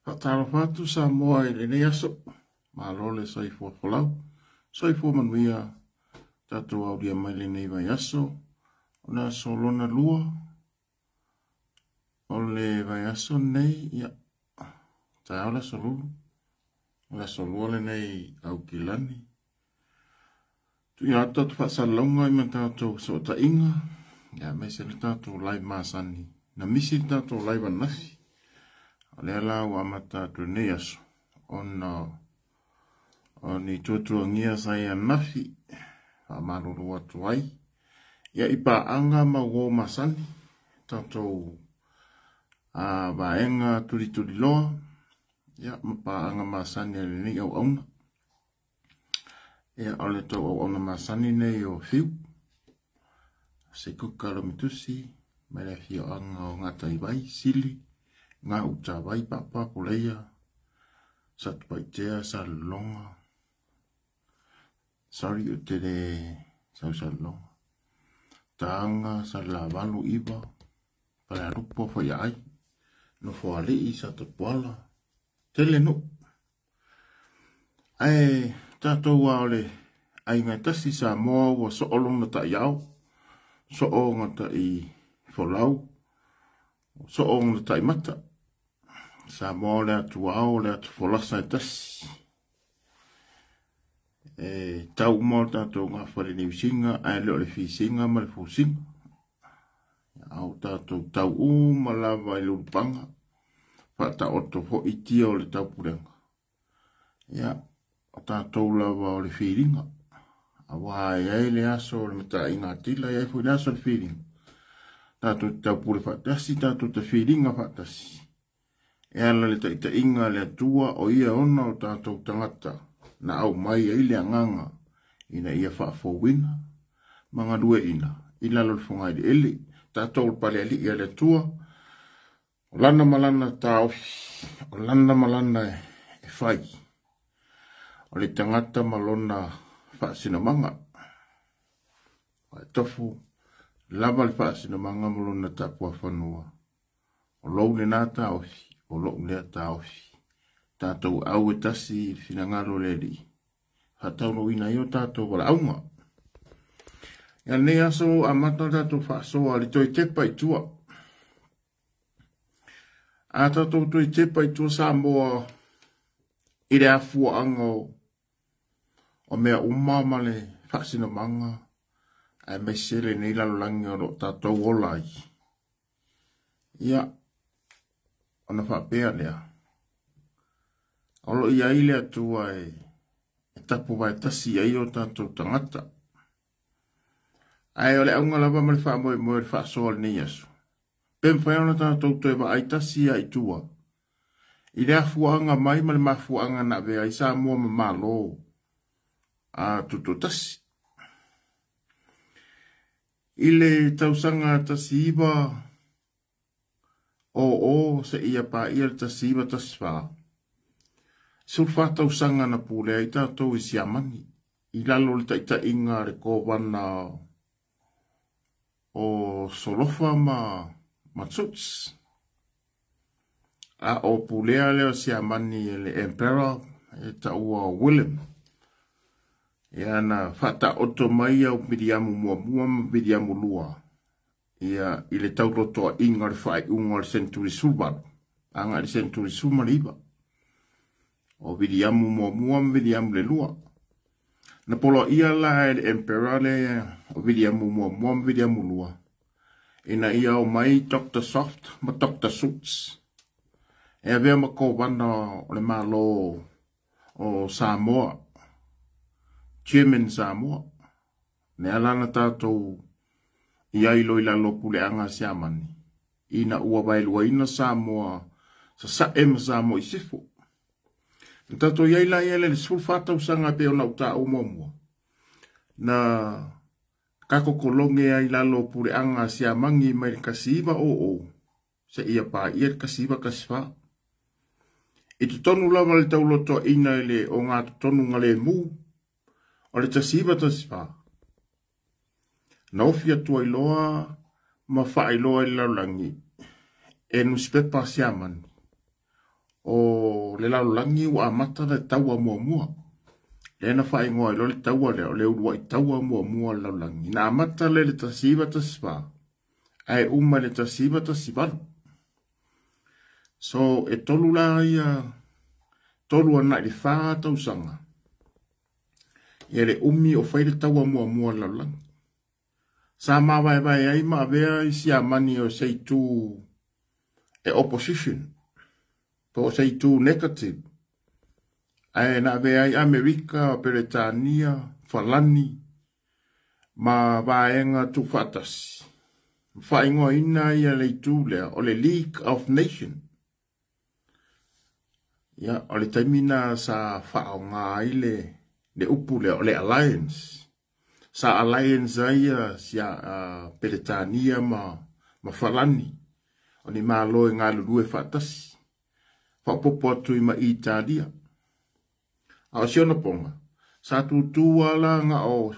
Faatalofa atu Samoa i lenei aso. Malo le soifua folau. Soifua manuia tatou aulia mai lenei vaiaso. O le aso lona lua o le vaiaso lenei, ia, taeao le aso lulu. O le aso lua lenei Aukilani. Tuuina atu tatou faasalalauga ma tatou fesootaiga, ia aemaise le tatou live masani. Na misi le tatou live ananafi. O lea la ua amata atu lenei aso ona o ni tuatuagia sa i ananafi faamalulu atu ai. Ia i paaga ma uo masani, tatou vaega tulituliloa, ia ma paaga masani a lenei auauna. Ia, o le tou auauna masani nei o Fiu, Sekuka Lomitusi, mai le afioaga o Gataivai, Sili, Gautavai, Papa, Puleia, Satupaitea, Salelologa, sorry ou te le sau Salelologa, Taga, Salelavalu, Iva, Falealupo, Faiaai, Nofoalii, Satapuala, tele nuu. Ae tatou a o le aiga e tasi Samoa ua soo lona taiao, soo ona tai folau, soo ona tai mata. Samoa o le atu ao, o le atu folasa e tasi. E tau uma o tatou gafa i le Niusiga, ae le o le fisiga ma le fusiga. A o tatou tau uma lava i le ulupaga, faataoto foi tia o le taupulega. Ia, o tatou lava o le filiga. Aua e ai le aso o le mataiga atila, e ai foi le aso o le filiga. Tatou te taupule faatasi, tatou te filiga faatasi. E ala le taitaiga a le Atua o ia ona o tatou tagata na aumai ai le agaga ina ia faafouina ma galueina i lalo o le fogaeleele. Tatou o le palealii a le Atua, o lana ma lana taofi, o lana ma lana e fai, o le tagata ma lona faasinomaga. E tofu lava le faasinomaga ma lona tapuafanua. O lou lena taofi, o lou lea taofi. Tatou au e tasi i le finagalo o le Alii, faataunuuina ai o tatou valaauga. Ia lenei aso amata o tatou faasoa le toe tepa i tua. A tatou toe tepa i tua Samoa i le afuaga o mea uma ma le faasinomaga aemaise lenei lalolagi o lo o tatou ola ai. Ia, ona faapea lea, o lo o i ai le Atua e tapuvae tasi ai o tatou tagata. Ae o le auga lava ma le faamoemoe o le faasoa o lenei aso, pe mafai ona tatou toe vaai tasi lava i tua i le afuaga mai ma le mafuaaga na avea ai Samoa ma Malo a tutoatasi. I le tausaga 1900 seia paia le 1914, 14 tausaga na pulea ai tatou i Siamani i lalo o le taitaiga a le kovana o Solofa ma Toots. A o pulea lea o Siamani e le Emperor e taua o William. Ia na faataoto mai au Viliamu muamua ma Viliamu lua ia i le taulotoaiga o le faaiuga o le senturi 18 agai i le senturi 19. O Viliamu muamua ma Viliamu le lua. Na poloaia la e le Emperor le o Viliamu muamua ma Viliamu lua ina ia o mai Dr. Soft ma Dr. Suits e avea ma kovana o le Malo o Samoa, German Samoa. Le ala na tatou i ai lo i lalo puleaga a Siamani, ina ua vaeluaina Samoa sasae ma Samoa i sifo. Na tatou i ai la ia le 14 tausaga pe ona taua muamua. Na kakokologe ai lalo puleaga a Siamani mai le 1900 seia paia le 1914. I totonu lava le taulotoaina i le o ngā totonu ngā le mū o le 1914. Na ofi atua iloa ma faailoa i le lalolagi e nusipepa a Siamani. O le lalolagi ua amata le taua muamua. Lea na faaigoa ai loa le taua lea o le uluai taua muamua o le lalolagi. Na amata lea i le 1914 ae uma i le 1918. So e tolu la ia tolu ana i le fa tausaga ia le umi o fai le taua muamua o le lalolagi. Sa mavaevae ai ma avea i Siamani o se itu e opposition, po o se itu negative, ae na avea ai Amerika, Peretania, Falani ma vaega tuufaatasi. Ma faaigoaina ia le itu lea o le League of Nations. Ia, o le taimi na sa faaaoga ai le, le upu lea o le alliance. Sa alliance ai ia sia, Peretania ma, ma Falani, o ni malo e galulue faatasi, faaopoopo atu i ma Italia. A o si ona poga, sa tutū ala nga o,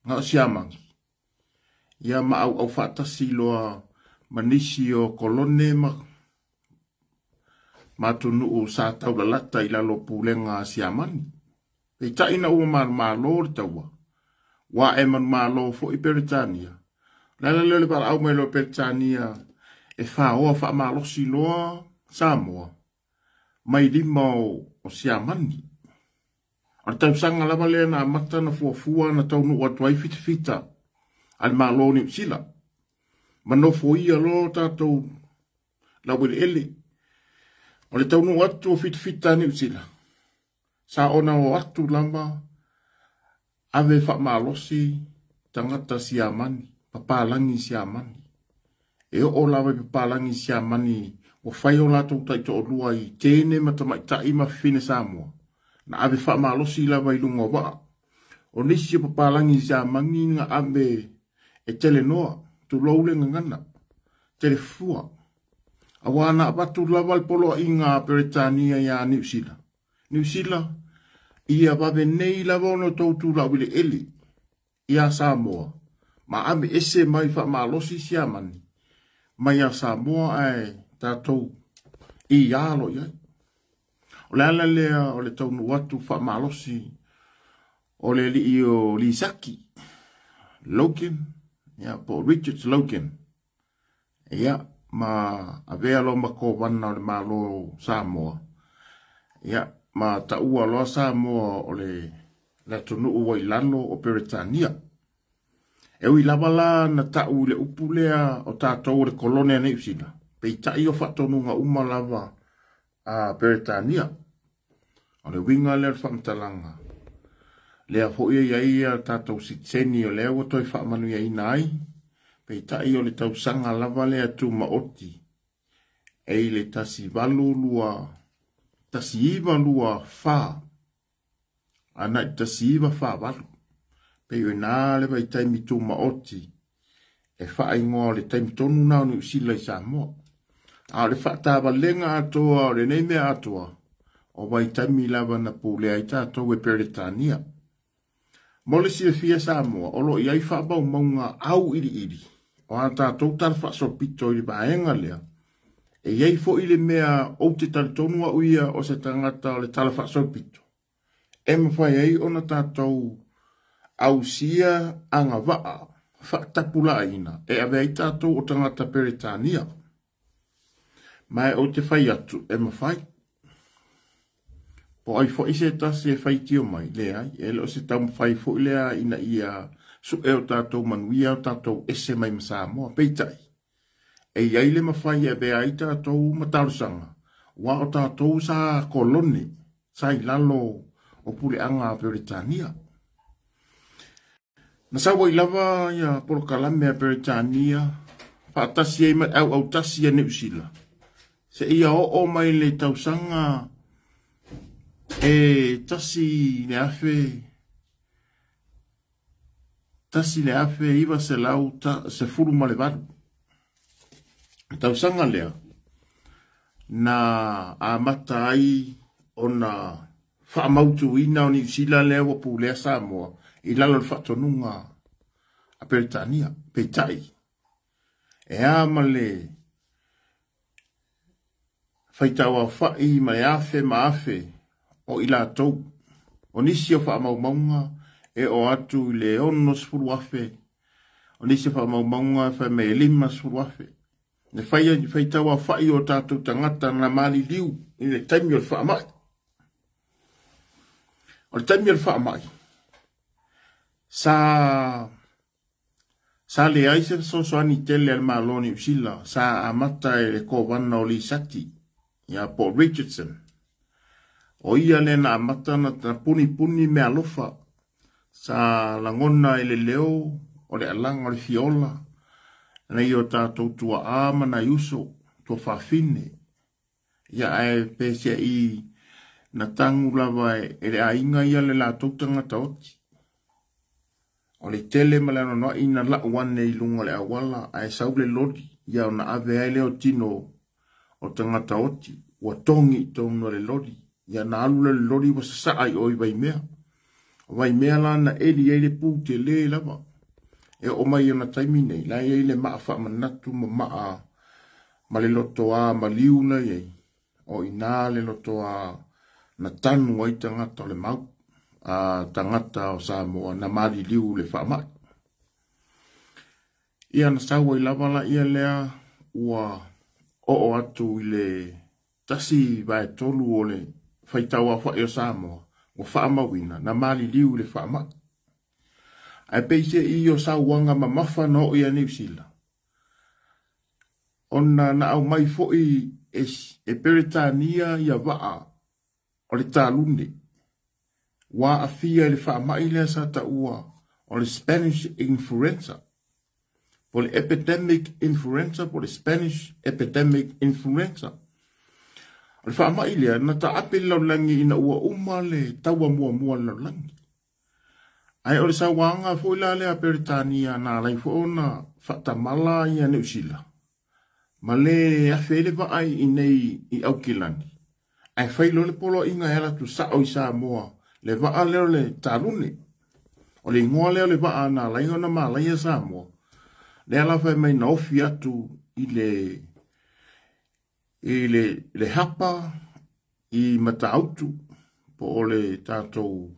nga o Siamani, ia ma auau faatasi loa ma nisi o kolone ma ma atunuu sa taulalata i lalo o pulega a Siamani. Peitai ina ua manumalo le taua, ua ae manumalo foi Peretania. O le ala lea o le valaau mai loa o Peretania e faoa faamalosi loa Samoa mai lima o Siamani. O le tausaga lava lea na amata na fuafua na taunuu atu ai fitafita a le Malo o Niu Sila. Ma nofoia loa tatou laueleele. O le taunuu atu o fitafita a Niu Sila, sa ona o atu lava ave faamalosi tagata Siamani, papalagi Siamani. E oo lava i papalagi Siamani ua fai o latou taitoalua i teine ma tamaitai ma fafine Samoa, na ave faamalosi lava i luga o vaa. O nisi o papalagi Siamani na ave e telenoa, tulou le gagana, telefua. Auā na avatu lava le poloaiga a Peretania iā Niu Sila. Niu Sila, ia vave nei lava ona outou tulaueleele iā Samoa ma ave ese mai faamalosi Siamani mai iā Samoa ae tatou i alo i ai. O le ala lea o le taunuu atu faamalosi o le alii o Lisaki Logan, ia, po o Richards Logan, ia, ma avea loa ma kovana o le Malo o Samoa, ia, ma taua loa Samoa o le atunuu ua i lalo o Peretania. E ui lava la na tau i le upu lea o tatou o le kolone a Niu Sila, peitai o faatonuga uma lava a Peretania. O le uiga lea o le faamatalaga, lea foi e i ai a tatou sitiseni o lea ua toe faamanuiaina ai, peitai o le tausaga lava lea tumaoti e i le 182 1924 ana i 1948. Pei o ina le vaitaimi tumaoti e faaigoa o le taimi tonu na o Niu Sila i Samoa. A o le faatavalega atoa o lenei mea atoa, o vaitaimi lava na pulea ai tatou e Peretania. Mo le silafia Samoa, o lo o i ai faamaumauga auiliili o a tatou tala faasolopito i le vaega lea. E i ai foi le mea ou te talitonu au ia o se tagata o le tala faasolopito, e mafai ai ona tatou ausia agavaa faatapulaaina e ave ai tatou o tagata Peretania. Ma ou te fai atu e mafai. Po ai foi se tasi e faitio mai, leai, e le o se taumafai foi lea ina ia sue o tatou manuia o tatou ese mai ma Samoa. Peitai, e i ai le mafai e avea ai tatou ma talosaga, ua o tatou sa kolone, sa i lalo o puleaga a Peretania. Na sau ai lava ia polokalame a Peretania faatasi ai ma le auautasi a Niu Sila seia oo mai le tausaga e 1918. Le tausaga lea na amata ai ona faamautuina o Niu Sila lea ua pulea Samoa i lalo o le faatonuga a Peretania. Peitai, e a ma le faitauaofa'i ma le afe ma afe o i latou. O nisi o faamaumauga e oo atu i le 60,000, o nisi o faamaumauga e fai mai e 50,000. Le faitauaofa'i o tatou tagata na maliliu i le taimi o le faama'i. O le taimi o le faama'i, sa leai se fesoasoani tele a le Malo o Niu Sila, sa amata e le Kovana o Lisati, ia po o Richardson. O ia lea na amata na punipuni meaalofa, sa lagona i le leo o le alaga o le fiola, nai o tatou tuaa ma nai uso, tuafafine. Ia ae peseai na tagu lava e le aiga ia le latou tagata oti. O le tele ma le anoanoai na lau ane i luga o le auala ae sau le loli, ia ona ave ai lea o tino o tagata oti, ua togi i totonu o le loli. Ia na alu lea o le loli ua sasaa i o i Vaimea. O Vaimea la na eli ai le pu tele lava. E oo mai i ona taimi nei, la e i ai le maa faamanatu ma maa ma le lotoa maliu na i ai. O ina le lotoa na tanu ai tagata o le mau, a tagata o Samoa na maliliu le faama'i. Ia na sau ai lava la ia lea ua oo atu i le 1/3 o le faitauaofa'i o Samoa ua faamauina na maliliu i le faama'i. Ae peiseai o sauaga mamafa na oo ia Niu Sila, ona na aumai foi e Peretania ia vaa o le talune, ua aafia i le faama'i lea sa taua o le Spanish influenza, po o le epidemic influenza, po o le Spanish epidemic influenza. O le faama'i lea na taape i le lalolagi ina ua uma le taua muamua o le lalolagi. Ae o le sauaga foi la lea a Peretania na alai foi ona faatamala ia Niu Sila, ma le afe ai le vaa i nei i Aukilani, ae fai loa le poloaiga e ala atu sao i Samoa, le vaa lea o le talune. O le igoa lea o le vaa na alai ona malaia Samoa, lea la fai mai na ofi atu i le hapa i Matautu, po o le tatou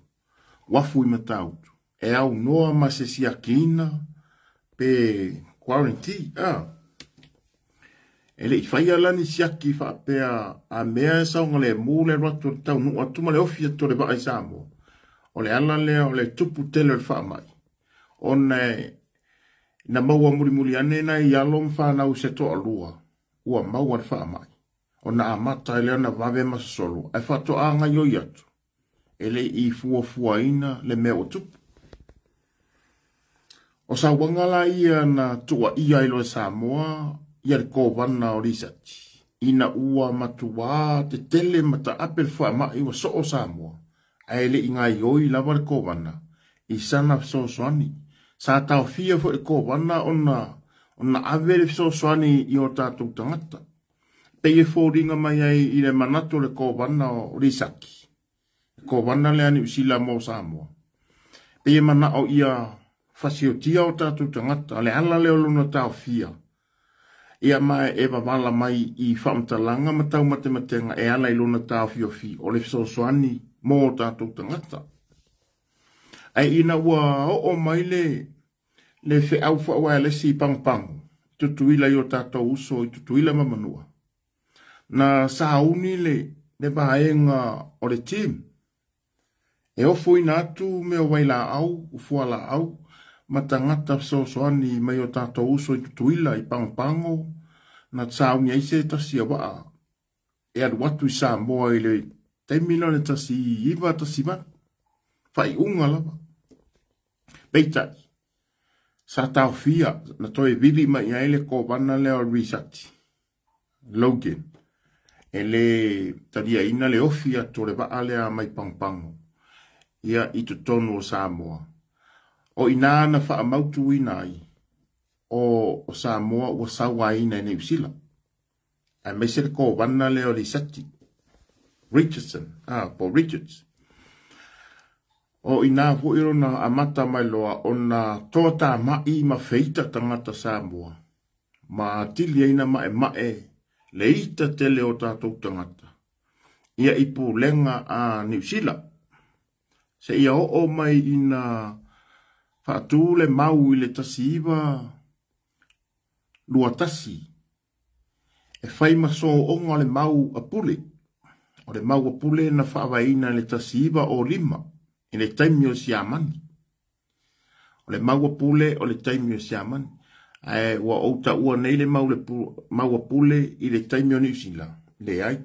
uafu i Matautu, e aunoa ma se siakiina pe quarantine. E le i faia la ni siaki faapea a mea e saogalemu le alu atu o le taunuu atu ma le ofi atu o le vaa i Samoa. O le ala lea o le tupu tele o le faama'i, ona na maua mulimuli ane nai alo ma fanau se toalua ua maua le faama'i. Ona amata ai lea ona vave ma sosolo, ae faatoa gaioi atu, e le i fuafuaina le mea ua tupu. O sauaga la ia na tuuaia ai loa e Samoa ia le Kovana o Lisati, ina ua matuā tetele ma taape le faama'i ua soo Samoa, ae le i gaioi lava le Kovana i sana fesoasoani. Sa taofia foi le Kovana ona ave le fesoasoani i o tatou tagata. Pei e foliga mai ai i le manatu o le Kovana o Lisaki, le Kovana lea Niu Sila mo Samoa. Pei e manao ia fasiotia o tatou tagata, le ala lea o lona taofia. Ia ma e vawala mai i faamatalaga ma taumatematenga e ala i lona taofiofi o le fesoasoani mo o tatou tagata. Ae ina ua oo mai le feau faauaelesi i Pagopago, Tutuila i o tatou uso i Tutuila ma Manua, na sauni le vaega o le team. E ofoina atu mea o vailaau, ufualaau, ma tagata fesoasoani mai o tatou uso i Tutuila i Pagopago, na sauni ai se tasi o vaa e alu atu i Samoa i le taimi lea o le 1918, faaiuga lava. Peitai, sa taofia na toe vili mai ai le Kovana lea o Risati, Logan, e le taliaina le ofi atu o le vaa lea mai Pagopago ia i totonu o Samoa. O ina na faamautuina ai o Samoa ua sauaina e Niu Sila. Aemaise le Kovana lea o Lisati, Richardson, po Richards. O ina foi lona amata mai loa ona toatamai ma feita tagata Samoa, ma atili ai na maemae le ita tele o tatou tagata ia i pulega a Niu Sila seia oo mai ina faatu le mau i le 1921 e fai ma sooga o le mau a Pule. O le mau a Pule na faavaeina i le 1905 i le taimi o Siamani. O le mau a Pule o le taimi o Siamani. Ae ua ou taua nei le mau a Pule i le taimi o Niu Sila. Leai.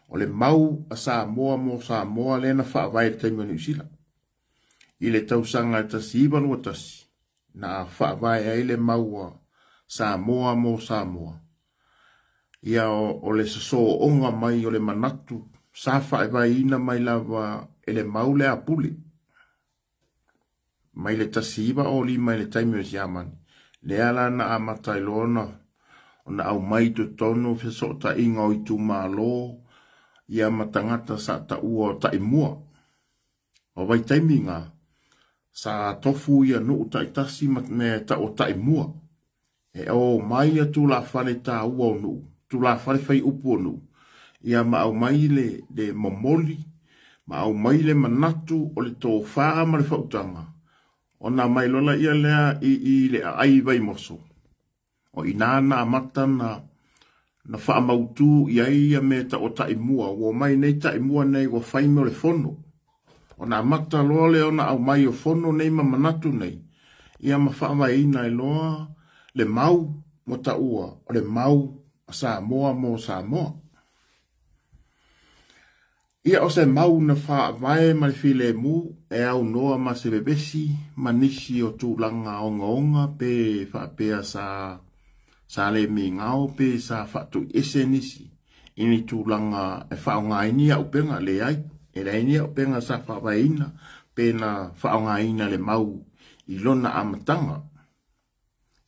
O le mau a Samoa mo Samoa lea na faavae i le taimi o Niu Sila. I le tausaga e 1921 na faavae ai le mau a Samoa mo Samoa. Ia o le sosooga mai o le manatu sa faavaeina mai lava e le mau lea a Pule. Mai le 1905 i le taimi o Siamani. Lea la na amata ai loa ona aumai i totonu fesootaiga o itumalo ia ma tagata sa taua o taimua. O vaitaimi ngā sa tofu ia nuu taitasi ma mea e tau o taimua. E o mai ia tulafale tāua o nuu, tulafale whai upu o nuu. Ia ma au mai le momoli, ma au mai le manatu o le tōwha ma le whautanga. O nā mai lola ia lea i le ai vai moso. O ina na amata na whaamautu ia ia me ta o taimua. Ua mai nei taimua nei ua whai me o le fono. O nā mata loa le ona au mai o fono nei ma manatu nei. Ia ma whaamaina e loa le mau mo taua. O le mau a Samoa mo Samoa. Ia o se mau na whaavae ma le filemu e au noa ma se bebesi ma nisi o tūlanga onga onga pe whaapea sa le mingao pe sa whaatu ese nisi. Ini tūlanga e whaongaini a upenga le ai. E le ni a upenga sa whaavaeina pe na whaongaina le mau i lona amatanga.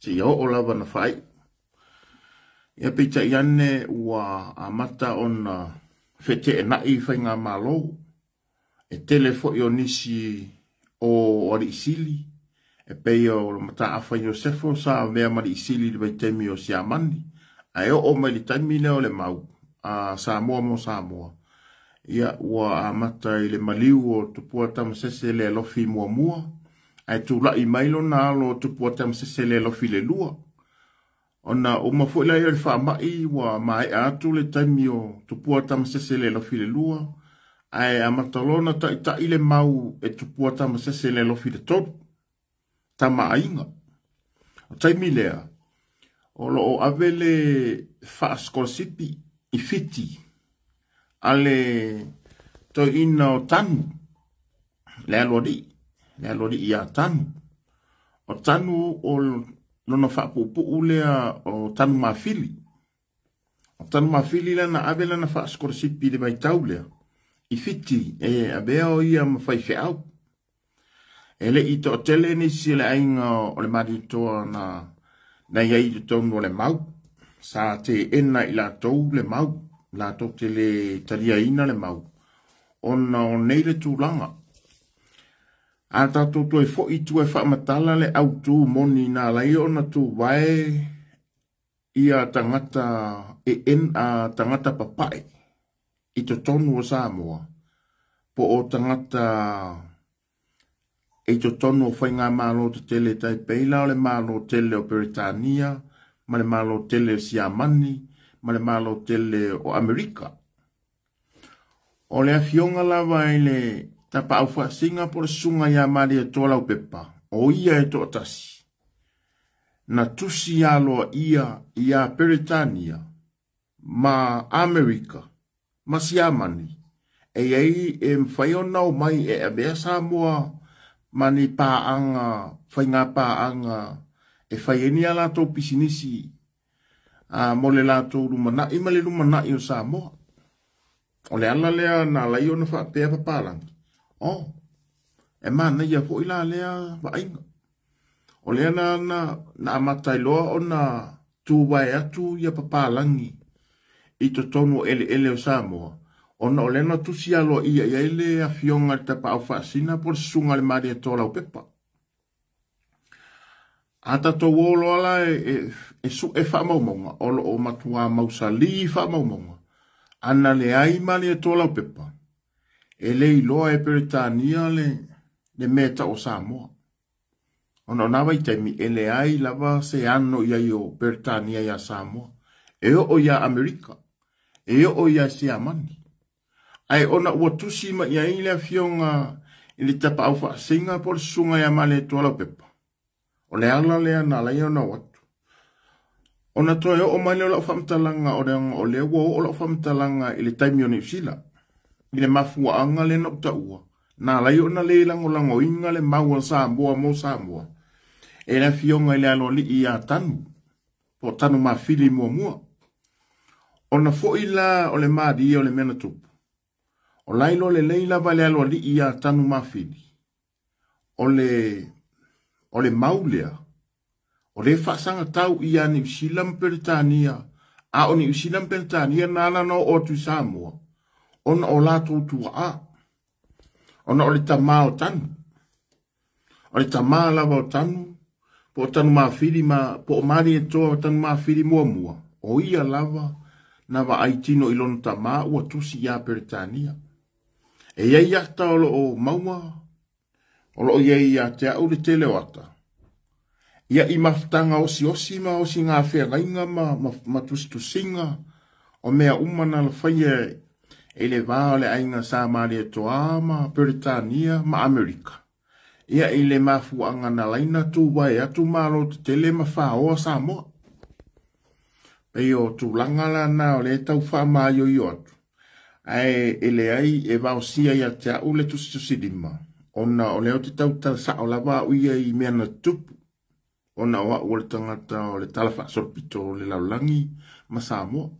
Se ia o lava na whai. Ia peita iane ua amata ona whete e nai whai ngā malo. E tele foi o nisi o ari isili. E pei o mata awha Iosefo sa mea mari isili le vaitaimi o Siamani. A e o mai le taimi lea o le mau a Samoa mo Samoa. Ia ua amata i le maliu o Tupua Tamasese le alofi muamua. Ae tūlai mai lona alo o Tupua Tamasese le alofi le lua. Ona o mafoi lai o le whaamai ua maea atu le taimi o Tupua Tamasese le alofi le lua. Ae amata lona taitai le mau e Tupua Tamasese le alofi le tolu. Tama ainga. O taimi lea, o lo o ave le whaaskolasipi i Fiti a le toina o Tanu, le aloari ia Tanu. O Tanu o lona whaapupuu lea o Tanu Mafili. O Tanu Mafili lea na ave lana whaaskolasipi le vaitau lea i Fiti e avea o ia ma whaiwheau. E le i to tele nisi le ainga o le maritoa na iai i tonu o le mau. Sa te ena i latou le mau, latou te le taliaina le mau. Ona o nei le tūlanga. A tātou toe foi tue whaamatala le au tū moni nā lai ona tū wae ia tangata e en a tangata papae i totonu o Samoa. Po o tangata e totonu o whai ngā malo te tele tai peila o le malo tele o Peretania, ma le malo tele o Siamani, ma le malo tele o Amerika. O le afionga lava i le tapa au whaasinga po le sunga ia Maria Toa Laupepa, o ia e toatasi. Na tusi aloa ia ia Peretania, ma Amerika, ma Siamani, e iai e mwhai o nau mai e avea Samoa ma ni paanga, whai ngā paanga, e whai e ni a lātou pisinisi, a mo le lātou lumanai ma le lumanai o Samoa. O le ala lea nā lai ona whaapea papalangi. O, e mana ia foi la lea vaaiga. O lea na amatai loa ona tūwae atu ia papalangi i totonu o ele ele o Samoa. Ona o lea na tusi aloa ia ia i le afionga le tapa au whaasina po le sunga le Maria Toa Laupepa. A tatou o loa la e suʻe faamaumauga, o lo o matuā mausali faamaumauga, ana leai Malietoa Laupepa, e le iloa e Peretania le mea e tau o Samoa. Ona o na vaitaimi, e leai lava se ano i ai o Peretania iā Samoa. E oo iā Amerika, e oo iā Siamani. Ae ona ua tusi mai ai le afioga i le Tapaau Faaseiga po o le Susuga ia Malietoa Laupepa, O le ala lea na ala ai ona o atu. Ona toe oo mai lea o lau faamatalaga o leaga o lea ua oo lau faamatalaga i le taimi o Niu Sila. I le mafuaaga lea na ou taua, na ala ai ona le lagolagoina le mau a Samoa mo Samoa e le afioga i le aloalii ia Tanu, po o Tanu Mafili muamua. Ona foi la o le malie o le mea na tupu, o la e iloa lelei lava e le aloalii ia Tanu Mafili, o le mau lea, o lea e faasagatau ia Niu Sila ma Peretania, a o Niu Sila ma Peretania na ala ona oo atu i Samoa, ona o latou tuaa, ona o le tamā o Tanu. O le tamā lava o Tanu, po o Tanu Mafili ma, po o Malietoa o Tanu Mafili muamua, o ia lava na vaai tino i lona tamā ua tusi iā Peretania. E i ai ata o lo o maua, o lo o i ai ia te au le tele o ata. Ia i mafutaga osiosi ma osigafeagaiga ma tusitusiga o mea uma na lafaia i le va o le aiga sa Malietoa ma Peretania ma Amerika. Ia i le mafuaaga na laina tuvae atu Malo tetele ma faoa Samoa. Pei o tulaga la na o lea e tau faamaioio atu. Ae e leai e vaosia ia te au le tusitusilima, ona o lea ou te tautala sao lava au ia i mea na tutupu, ona o au o le tagata o le tala faasolopito o le lalolagi ma Samoa.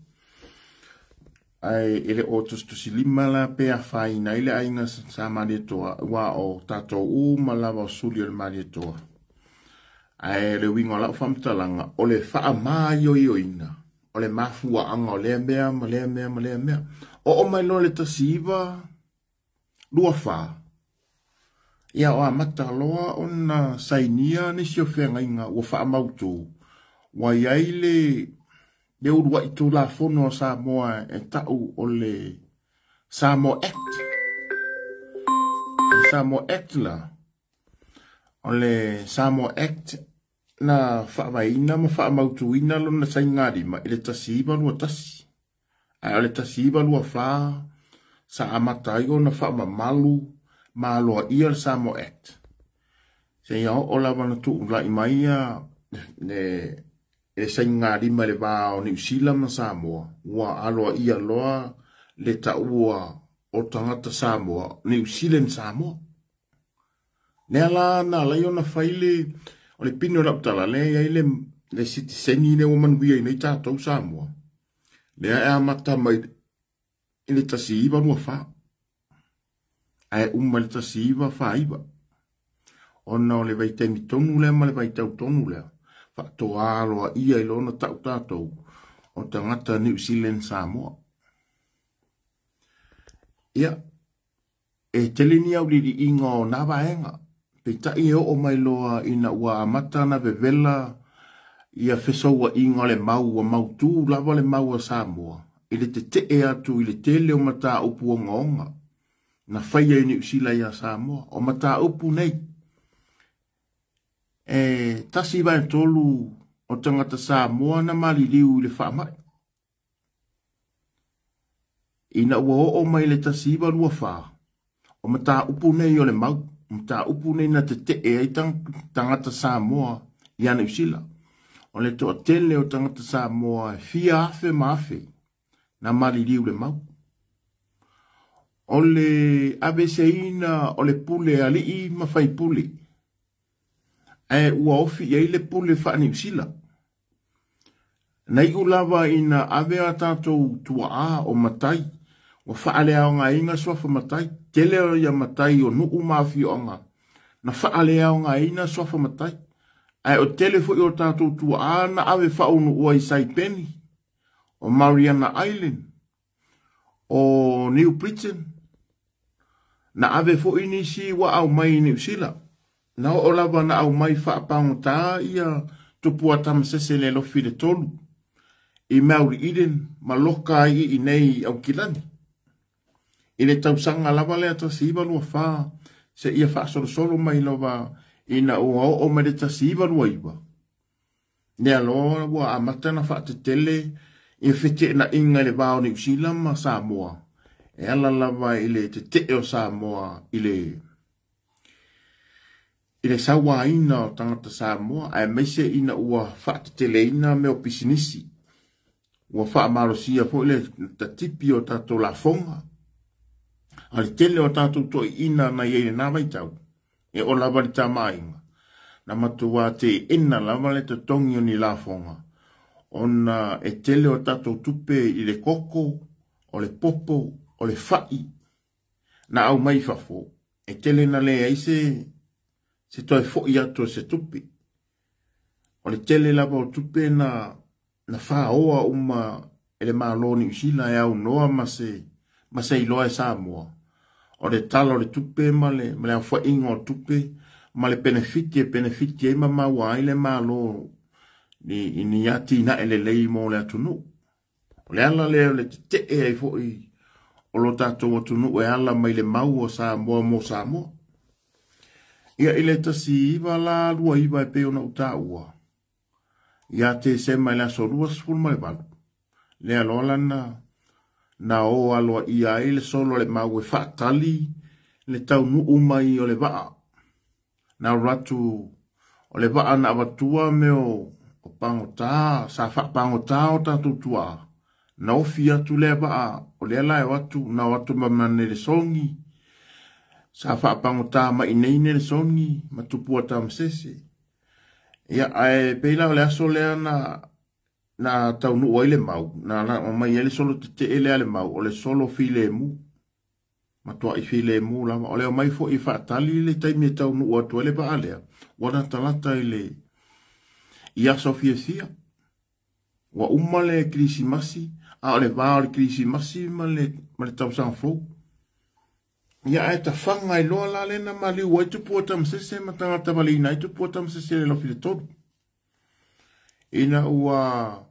Ae e le o tusitusilima la pe afaina ai le aiga sa Malietoa, aua o tatou uma lava o suli o le Malietoa. Ae o le uiga o lau faamatalaga, o le faamaioioina o le mafuaaga o lea mea ma lea mea ma lea mea. Oo mai loa le 1924, ia o amata loa ona sainia nisi o feagaiga ua faamautu, ua i ai le uluai Tulafono a Samoa e tau o le Samoa Act. Le Samoa Act la, o le Samoa Act na faavaeina ma faamautuina lona saigalima i le 1921, ae o le 1924 sa amata ai ona faamamalu ma aloaia le Samoa Act. Seia oo lava na tuulai mai le saigalima i le va o Niu Sila ma Samoa, ua aloaia loa le taua o tagata Samoa, New Zealand Samoa. Lea la na ala ai ona fai le, o le pine o lau tala, lea e i ai le sitiseni lea ua manuia ai nei tatou Samoa, lea e amata mai i le 1924, ae uma i le 1949. Ona o le vaitaimi tonu lea ma le vaitau tonu lea, faatoa aloaia i lona tau tatou o tagata New Zealand Samoa. Ia, E tele ni auliliiga o nā vaega, peitai e oo mai loa ina ua amata ona vevela ia fesouaiga o le mau ua mautū lava le mau a Samoa i le tetee atu i le tele o mataupu ogaoga na faia i Niu Sila iā Samoa. O mataupu nei, e 1/3 o tagata Samoa na maliliu i le faamai. Ina ua oo mai le 1924, o mataupu nei o le mau, o mataupu nei na tetee ai tagata Samoa ia Niu Sila. O le toatele o tagata Samoa e fia afe ma afe na maliliu le mau. O le aveeseina o le pule alii ma faipule, ae ua ofi i ai le pule faa-Niu Sila. Na iu lava ina ave a tatou tuaa o matai, ua faaleaogaina suafa matai, tele o ia matai o nuu ma afioaga, na faaleaogaina suafa matai. Ae o tele foi o tatou tuaa na ave faaunuua i Saipeni, o Mariana Island, o New Britain, na ave foi nisi ua aumai i Niu Sila. Na oo lava na aumai faapagota ia Tupua Tamasese le Lofi le Tolu i Maori Eden ma loka ai i inei i Aukilani. I le tausaga lava lea 1924 seia faasolosolo mai lava ina ua oo mai le 1929, lea loa ua amata ona faatetele ia feteenaiga i le va o Niu Sila ma Samoa e ala lava i le tetee o Samoa i le sauaina o tagata Samoa, aemaise ina ua faateteleina mea o pisinisi, ua faamalosia foi le tatipi o tatou lafoga. A o le tele o tatou toeaiina na i ai i lena vaitau, e oo lava i le tamaaiga, na matua teena lava le totogi o ni lafoga, ona e tele o tatou tupe i le koko, o le popo, o le fai, na aumai i fafo, e tele na leai se toe foi atu o se tupe. O le tele lava o tupe na faoa uma e le Malo o Niu Sila e aunoa ma se iloa e Samoa. O le tala o le tupe ma le aofaiga o tupe ma le penefiti e penefiti ai ma maua ai le Malo i ni atinae lelei mo le atunuu. O le ala lea o le tetee ai foi o lo tatou atunuu e ala mai le mau o Samoa mo Samoa. Ia i le 1929 e pei ona ou taua, ia Tesema i le aso 28, lea loa lana na o aloaia ai le solo a le mau e faatali le taunuu mai o le vaa. Na alu atu o le vaa na avatua mea o pagota, sa faapagota o tatou tuaa. Na ofi atu lea vaa, o lea la e o atu, na o atu ma Nelesoni, sa faapagota mai nei Nelesoni ma Tupua Tamasese. Ia, ae pei la o le aso lea na taunuu ai le mau, na mai ai le solo tetee lea le mau, o le solo filemu, matuai filemu lava. O le omai foi e faatali le taimi e taunuu atu ai le vaa lea, ua latalata i le i aso fiafia. Ua uma le Kerisimasi, a o le va o le Kerisimasi ma le tausaga fou. Ia ae tafaga ai loa la lena maliu ai Tupua Tamasese ma tagata valeina ai Tupua Tamasese le Lofi le Tolu. Ina ua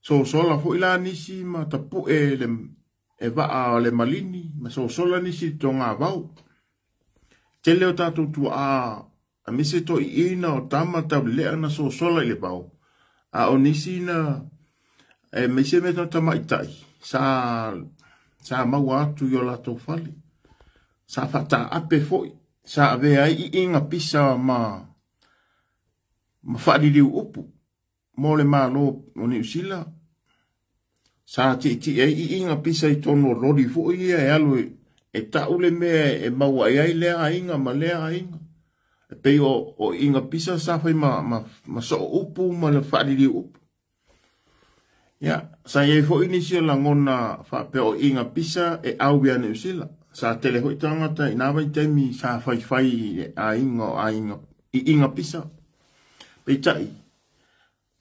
sosola foi la nisi ma tapue le e vaa o le malini, ma sosola nisi i toga vau. Tele o tatou tuaa, a mise toeaiina o tama taulelea na sosola i le vao. A o nisi na e meise me tamaitai, sa maua atu i o latou fale. Sa faataape foi, sa avea ai iiga pisa ma faaliliu upu mo le Malo o Niu Sila. Sa tietie ai iiga pisa i tonu o loli foi ia e alu e tau le mea e maua ai lea aiga ma lea aiga. E pei o iiga pisa sa fai ma soo upu ma le faaliliu upu. Ia, sa iai foi nisi o lagona faapea o iiga pisa e au ia Niu Sila. Sa tele foi tagata i nā vaitaimi sa faifai i le aiga o aiga iiga pisa. Peitai,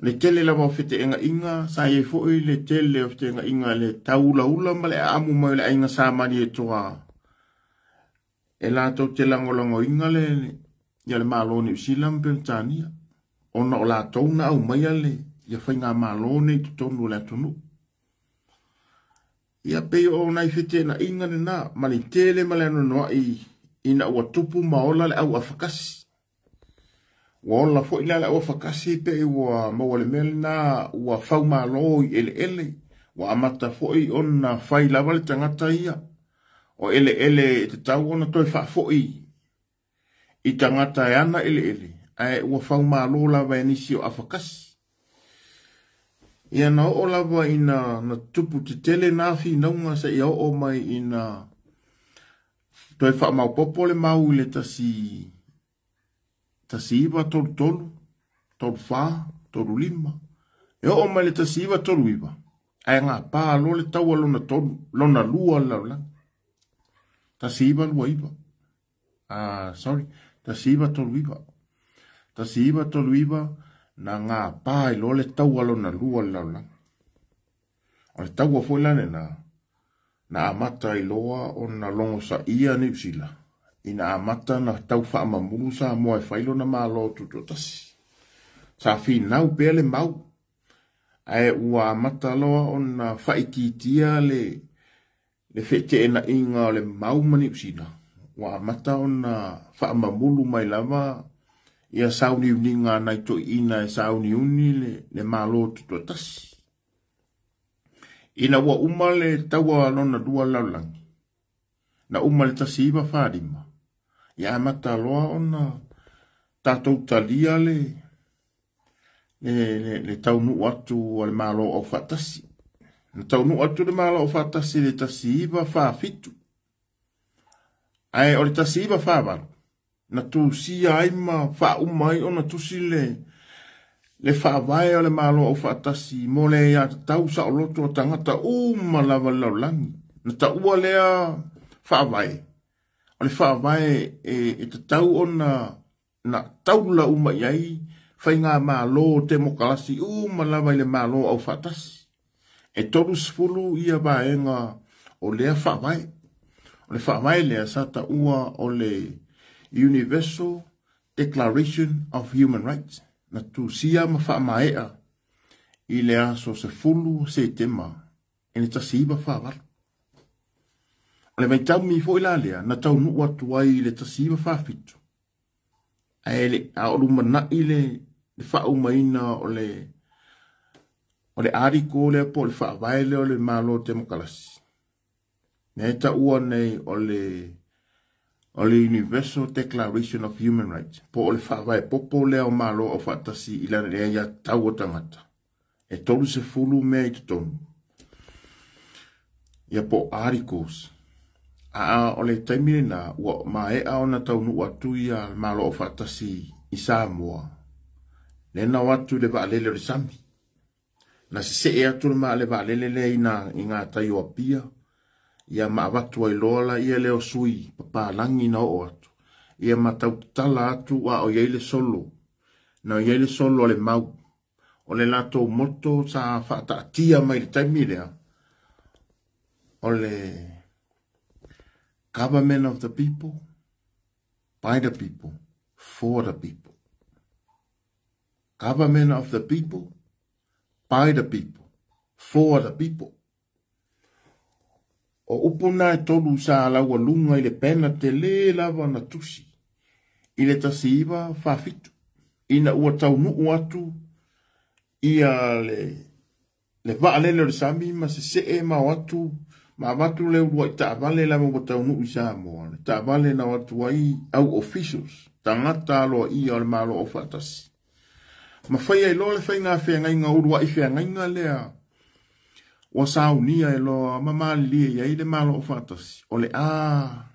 le tele lava o feteengaiga, sa iai foi le tele o feteengaiga le taulaula ma le aamu mai o le aiga sa Malietoa. E latou te lagolagoina le ia le Malo o Niu Sila ma Peretania, ona o latou na aumaia le ia faigamalo nei i totonu o le atunuu. Ia pei o nai feteenaiga lena, ma le tele ma le anoanoai ina ua tupu ma ola le au afakasi. Ua ola foi la le au afakasi pe ua maua le mea lena, ua faumalo i eleele, ua amata foi ona fai lava le tagata ia. O eleele e tatau ona toe faafoi i tagata e ana eleele, ae ua faumalo lava e nisi o afakasi. Ia na oo lava ina na tupu tetele nā finauga seia oo mai ina toe faamaopoopo le mau i le 1933, 34, 35. E oo mai le 1939, ae gapā loa le taua lona tolu, lona lua o le lalolagi. 1929. Sorry, 1939. 1939 na gapā ai loa le taua lona lua o le lalolagi. O le taua foi la lena, na amata ai loa ona logosaia Niu Sila Ina amata na tau faamamulu Samoa e fai lona Malo Tutoatasi. Sa finau pea le mau, ae ua amata loa ona faaitiitia le le feeteenaiga o le mau ma Niu Sila, ua amata ona faamamulu mai lava ia sauniuniga a nai toeaiina e sauniuni le, le Malo Tutoatasi. Ina ua uma le taua lona lua lalolagi, na uma le 1945, ia amata loa ona tatou talia le le, le, le taunuu atu a le Malo Aufaatasi. Na taunuu atu le Malo Aufaatasi i le 1947, ae o le 1948, na tusia ai ma faauma ai ona tusi le le faavae o le Malo Aufaatasi mo le aiatatau saoloto a tagata uma lava i le lalolagi. Na taua lea faavae, o le faavae e, e tatau ona na taula uma i ai faigamalo temokalasi uma lava i le Malo Aufaatasi. E 30 ia vaega o lea faavae. O le faavae lea sa taua o le Universal Declaration of Human Rights na tusia ma faamaea i le aso 10 Setema i le 1948. O le vaitaumi foi la lea na taunuu atu ai i le 1947 ae le a o lumanai le, le faaumaina o le o le article lea po o le faavae lea o le Malo Temokalasi. Mea e taua nei o le o le Universal Declaration of Human Rights po o le faavae popo lea o Malo Aufaatasi i lana aiatatau o tagata. E 30 mea i totonu. Ia po o articles. A o le taimi lena ua maea ona taunuu atu ia le Malo Aufaatasi i Samoa. Lea na o atu i le vaalele o le sami. Na sesee atu le ma le vaalele lea i nā i ngā tai o Apia. Ia ma avatu ai loa la ia lea o sui papalangi na oo atu. Ia ma tau tatala atu a o i ai le solo. Na i ai le solo a le mau. O le latou motto sa faataatia mai i le taimi lea, o le Government of the people, by the people, for the people. Government of the people, by the people, for the people. O upu na e tolu sa laualuga i le pena tele lava na tusi i le 1947 ina ua taunuu atu ia le, le vaalele o le sami ma sesee ma o atu ma avatu le uluai taavale lava ua taunuu i Samoa. Le taavale na o atu ai au officials, tagata aloaia o le Malo Aufaatasi. Ma fai ai loa le faiga feagaiga uluai feagaiga lea ua saunia e loa ma malilie i ai le Malo Aufaatasi o le a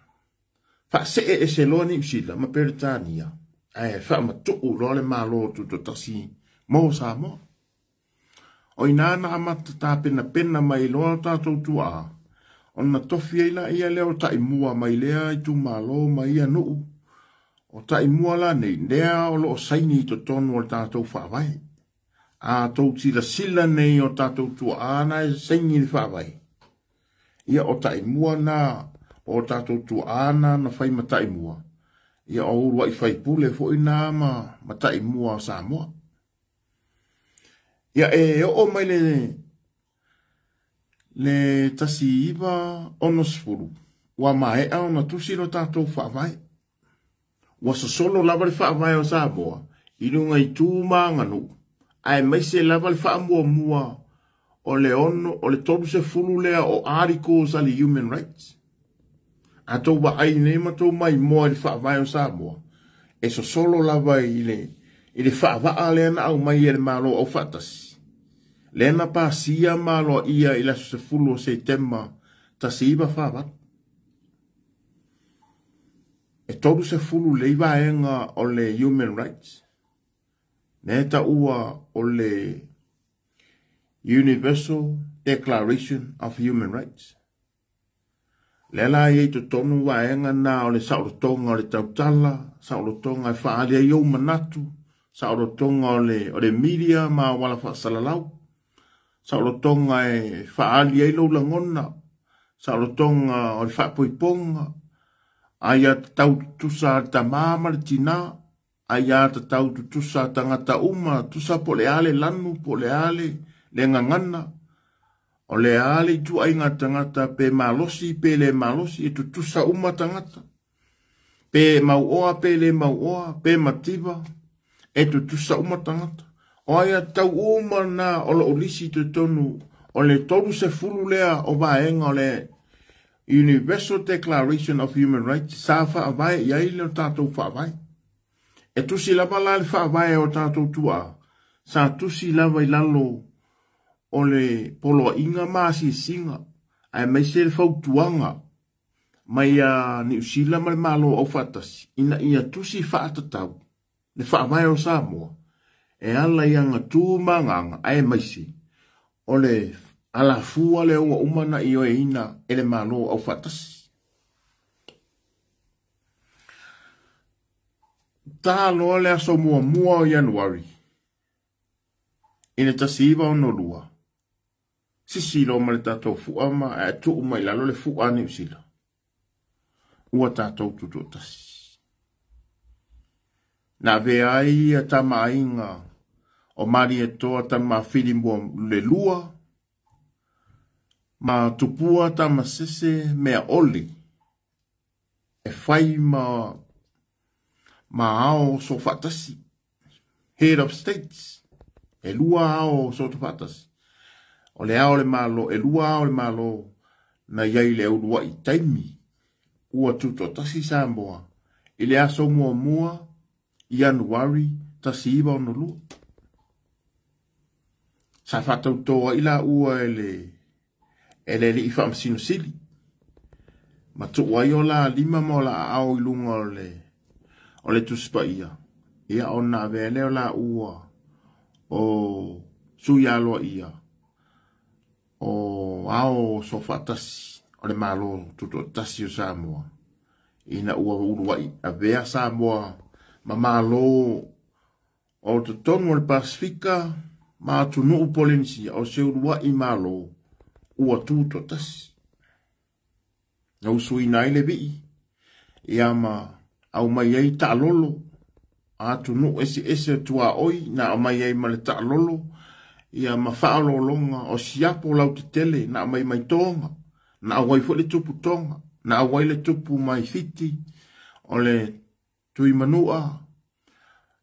faasee ese loa Niu Sila ma Peretania ae faamatuu loa le Malo Tutoatasi mo Samoa. O ina na amata tapenapena mai loa o tatou tuaa, ona tofi ai laia lea o taimua mai lea itumalo ma ia nuu. O taimua la nei, lea o loo saini i totonu o le tatou faavae. A tou silasila nei o tatou tuaa na e saini i le faavae. Ia o taimua na o tatou tuaa na na fai ma taimua. Ia o uluai faipule foi na ma, ma taimua o Samoa. Ia e oo mai le le 1960 ua maea ona tusi lo tatou faavae. Ua sosolo lava le faavae o Samoa i luga i tu ma aganuu, aemaise lava le faamuamua o le ono o le 30 lea o articles a le Human Rights. A tou vaai nei ma tou maimoa i le faavae o Samoa, e sosolo lava i le i le faavaa lea na aumai e le Malo Aufaatasi, lea na pasia ma aloaia i le aso 10 o Setema 1948. E 30 lei vaega o le Human Rights, lea e taua o le Universal Declaration of Human Rights. Lea la e i ai totonu vaega na o le saolotoga o le tautala, saolotoga e faaali ai ou manatu, saolotoga o le, o le media ma auala faasalalau, saolotoga e faaali ai lou lagona, saolotoga o le faapoipoga, Aiatatau tutusa a le tamā ma le tinā, aiatatau tutusa a tagata uma, tusa po o le a le lanu, po o le a le, le gagana, o le a le ituaiga tagata pe malosi pe le malosi, e tutusa uma tagata. Pe mauoa pe le mauoa, pe mativa, e tutusa uma tagata. O aiatatau uma na o lo o lisi i totonu o le 30 lea o vaega o le Universal Declaration of Human Rights sa faavae i ai le tatou faavae. E tusi lava la le faavae o tatou tuaa, sa tusi lava i lalo o le poloaiga ma asiasiga, aemaise le fautuaga mai a Niu Sila ma le Malo Aufaatasi ina ia tusi faatatau le faavae o Samoa e ala i agatū ma agaga aemaise o le alafua lea ua uma ona ioeina e le Malo Aufaatasi. Ta loa le aso muamua o Ianuari i le 1962, sisi loa ma le tatou fua ma ae tuu mai lalo le fua a Niu Sila. Ua tatou tutoatasi. Na avea ai ia tamaaiga o Malietoa Tanumafili mua le lua ma Tupua Tamasese Meaole e fai ma ma ao soofaatasi, head of states, e lua ao soofaatasi. O le ao o le Malo, e lua ao o le Malo na i ai i le uluai taimi ua tutoatasi Samoa i le aso muamua Ianuari 1962. Sa faatauto ai laua e le e le alii faamasino sili ma tuu ai o la lima ma o la aao i luga o le o le Tusi Paia, ia ona avea lea o laua o sui aloaia o ao soofaatasi o le Malo Tutoatasi o Samoa ina ua uluai avea Samoa ma Malo O totonu o le Pasefika ma atunuu Polenisia, o se uluai malo ua tutoatasi. Na usuina ai le vii, ia ma aumai ai taalolo a atunuu eseese o tuaoi, na aumai ai ma le taalolo, ia ma faaoloologa o siapo lautetele na aumai mai Tonga, na auai foi le tupu Tonga, na auai le tupu mai Fiti, o le Tuimanua,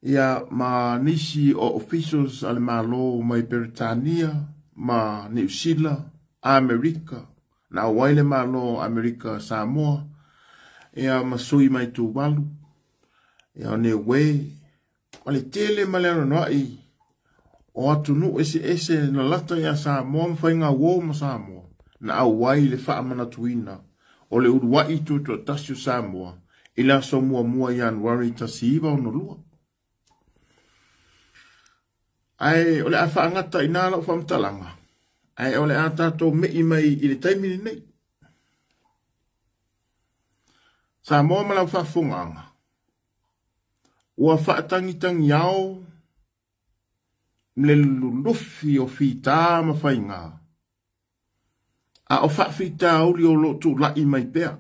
ia ma nisi o officials a le Malo mai Peretania ma Niu Sila, Amerika, na auai le Malo Amerika Samoa, ia ma sui mai Tuvalu, ia o Niue, ma le tele ma le anoanoai o atunuu eseese na lata iā Samoa ma faiga uo ma Samoa, na auai le faamanatuina o le uluai tutoatasi o Samoa i le aso muamua Ianuari 1962. Ae o le a faagata i nā lau faamatalaga, ae o le a tatou me'i mai i le taimi lenei. Samoa ma lau faafofogaaga, ua faatagitagiao le lulufi o fita ma faiga, a o faafitauli o lo o tulai mai pea.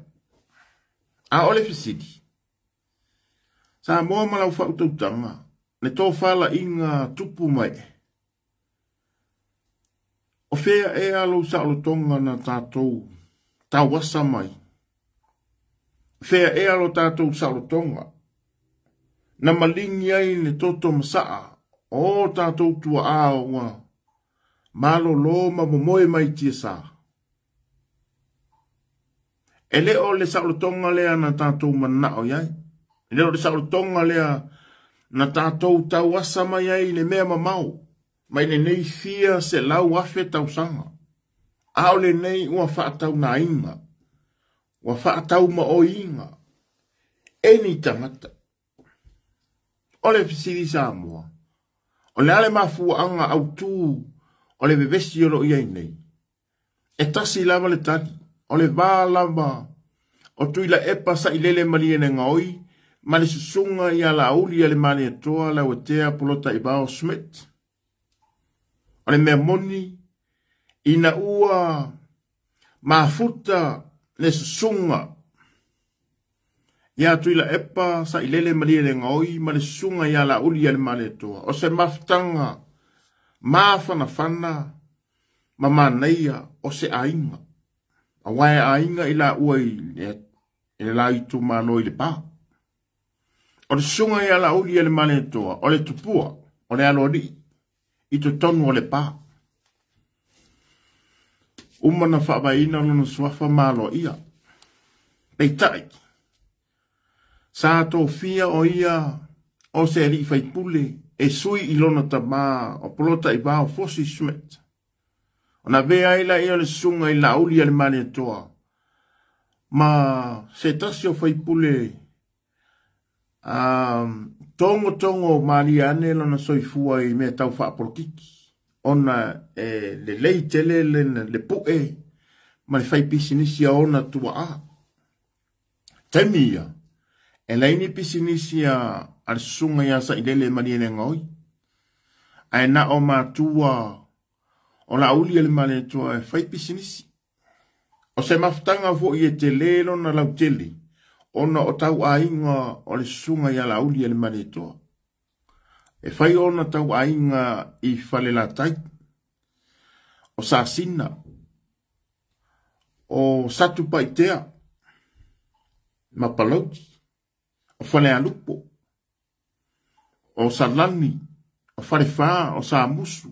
A o le fesili, Samoa ma lau faautautaga, le tofalaiga tupu ma ee, o fea ea lou saolotoga na tatou tauasa mai? Fea ea lo tatou saolotoga na maligi ai le toto masaa o o tatou tuaa ua malolo ma momoe mai tiasa? E le o le saolotoga lea na tatou manao i ai. E le o le saolotoga lea na tatou tauasa mai ai i le mea mamao mai lenei fia 100,000 tausaga. A o lenei ua faataunaina, ua faataumaoiina e ni tagata. O le fesili Samoa, o le a le mafuaaga autu o le vevesi o lo o i ai nei? E tasi lava le tali, o le va lava o Tuilaepa Sailele Malielegaoi ma le susuga ia Laauli Alemalietoa Lauatea Polataivao Schmidt. O le mea moni, ina ua mafuta le susuga Ia Tuilaepa Sailele Malielegaoi ma le Susuga ia Laaulialemalietoa, o se mafutaga mafanafana ma manaia o se aiga, aua e aiga i laua i le la itumalo i Lepa. O le Susuga ia Laaulialemalietoa, o le tupua, o le aloalii i totonu o Lepa. Uma na faavaeina lona suafa ma aloaia. Peitai, sa tofia o ia o se alii faipule e sui i lona tamā o Polataivao Fosi Schmidt. Ona avea ai laia o le Susuga i Laaulialemalietoa ma se tasi o faipule togotogo malie ane lona soifua i mea tau faapolokiki, ona e lelei tele le pu'e ma le faipisinisi a ona tua'a. Taimi ia, e leai ni pisinisi a le Susuga ia Sailele Malielegaoi, ae na o matua o Laaulialemalietoa e fai pisinisi. O se mafutaga foi e tele lona lautele, ona o tauaiga o le Susuga ia Laaulialemalietoa. E fai ona tauaiga i Falelatai, o Sasina, o Satupaitea ma Palauli, o Falealupo, o Salani, o Falefa, o Samusu,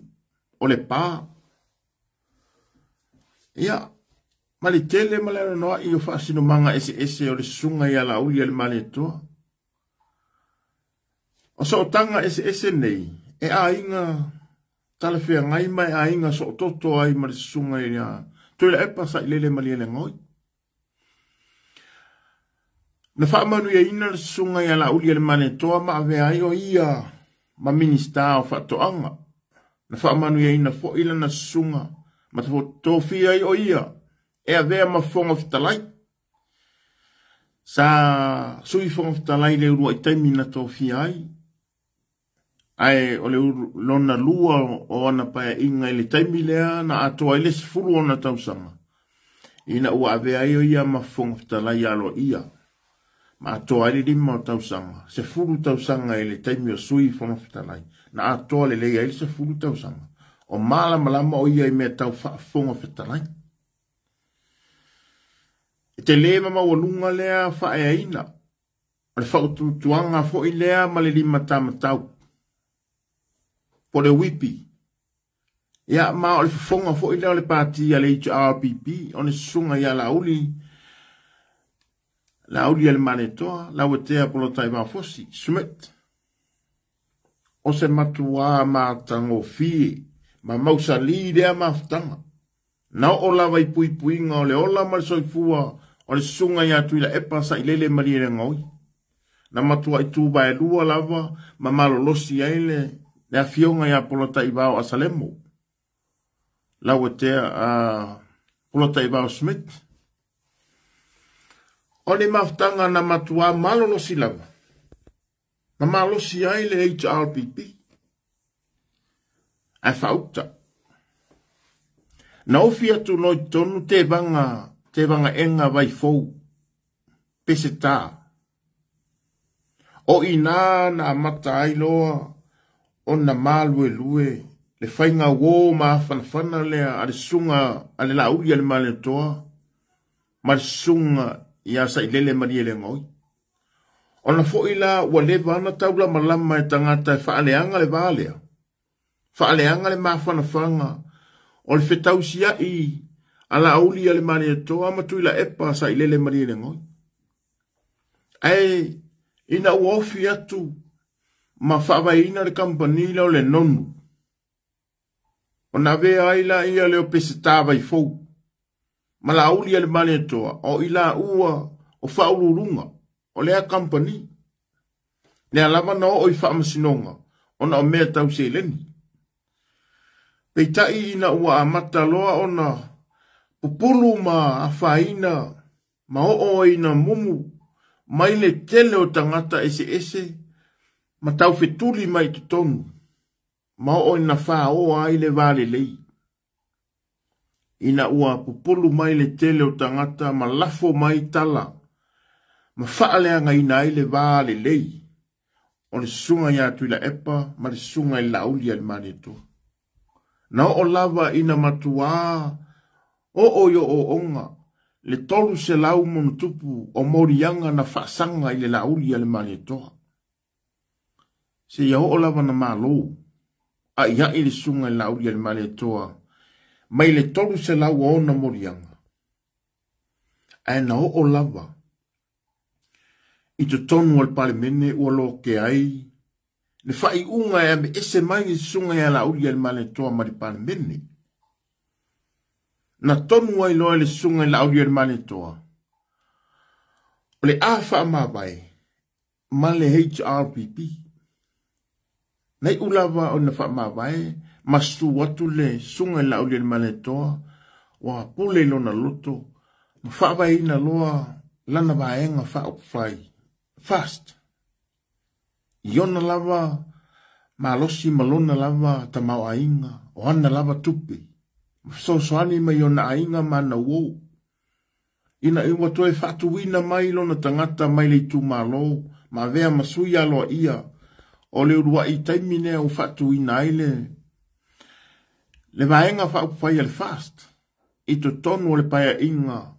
o Lepa. Ia, ma le tele ma le anoanoai o faasinomaga eseese o le Susuga ia Laaulialemalietoa. O sootaga eseese nei e aiga talafeagai ma e aiga soototo ai ma le Susuga ia Tuilaepa Sailele Malielegaoi. Na faamanuiaina le Susuga ia Laaulialemalietoa ma avea ai o ia ma Minisita o Faatoaga. Na faamanuiaina foi lana susuga ma tofia ai o ia e avea ma Fofoga Fetalai. Sa Sui Fofoga Fetalai i le uluai taimi na tofia ai, ae o le lona lua o ana paeaiga i le taimi lea na atoa ai le 10 ona tausaga, ina ua avea ai o ia ma Fofoga Fetalai aloaia, ma atoa ai le 5 o tausaga, 10 tausaga i le taimi o Sui Fofoga Fetalai, na atoa lelei ai le 10 tausaga, o malamalama o ia i mea tau faafofoga fetalai. E tele ma maualuga lea faaeaina, o le fautuatuaga foi lea ma le limatamatau, po le wipi. Ia, ma o le fofoga foi lea o le pati a le HRPP, o le Susuga ia Laauli, Laaulialemalietoa, Lauatea Polataivao Fosi, Schmidt. O se matuā matagofie ma mausali lea mafutaga. Na oo lava i puipuiga o le ola ma le soifua o le Susuga ia Tuilaepa Sailele Malielegaoi. Na matuai tuvaelua lava ma malolosi ai le afioga ia Polataivao Asalemo, Lauatea Polataivao Schmidt. O le mafutaga na matuā malolosi lava ma malosi ai le HRPP. Ae faauta. Na ofi atu loa i totonu tevaga ega vaifou, pesetā. O ina na amata ai loa ona maluelue le faiga uō mafanafana lea a le Susuga a le Laaulialemalietoa ma le Susuga ia Sailele Malielegaoi. Ona foi la ua leva ona taulamalama e tagata e faaleaga le va lea, faaleaga le mafanafana o le fetausiai a Laaulialemalietoa ma Tuilaepa Sailele Malielegaoi. Ae ina ua ofi atu ma faavaeina le kamupani lea o le Nonu, ona avea ai la ia lea o pesetā vaifou ma Laaulialemalietoa o i laua o faauluuluga o lea kamupani. Lea lava na oo i faamasinoga ona o mea tau seleni. Peitai ina ua amata loa ona pupulu ma afaina ma oo ina mumu mai le tele o tagata eseese ma taufetuli mai i totonu, ma oo ina faoa ai le valelei. Ina ua pupulu mai le tele o tagata ma lafo mai tala ma faaleagaina ai le va lelei o le susuga ia Tuilaepa ma le susuga i le Laaulialemalietoa. Na oo lava ina matuā oo i ooooga le 300 ma ono tupu o moliaga na faasaga i le Laaulialemalietoa. Seia oo lava na malo a'ia'i le susuga i le Laaulialemalietoa mai le 306 moliaga. Ae na oo lava i totonu o le Palemene ua lotea ai le faaiuga e aveese mai le susuga ia Laaulialemalietoa ma le Palemene. Na tonu ai loa le susuga i Laaulialemalietoa o le a faamavae ma le HRPP. Na iu lava ona faamavae ma susu atu le susuga i Laaulialemalietoa ua pule i lona loto ma faavaeina loa lana vaega faaupufai FAST. I ona lava malosi ma lona lava tamaoaiga o ana lava tupe ma fesoasoani mai ona aiga ma ana uō. Ina ua toe faatuina mai lona tagata mai le itumalo ma avea ma sui aloaia o le uluai taimi lea ua faatuina ai le vaega faaupufai a le FAST i totonu o le paeaiga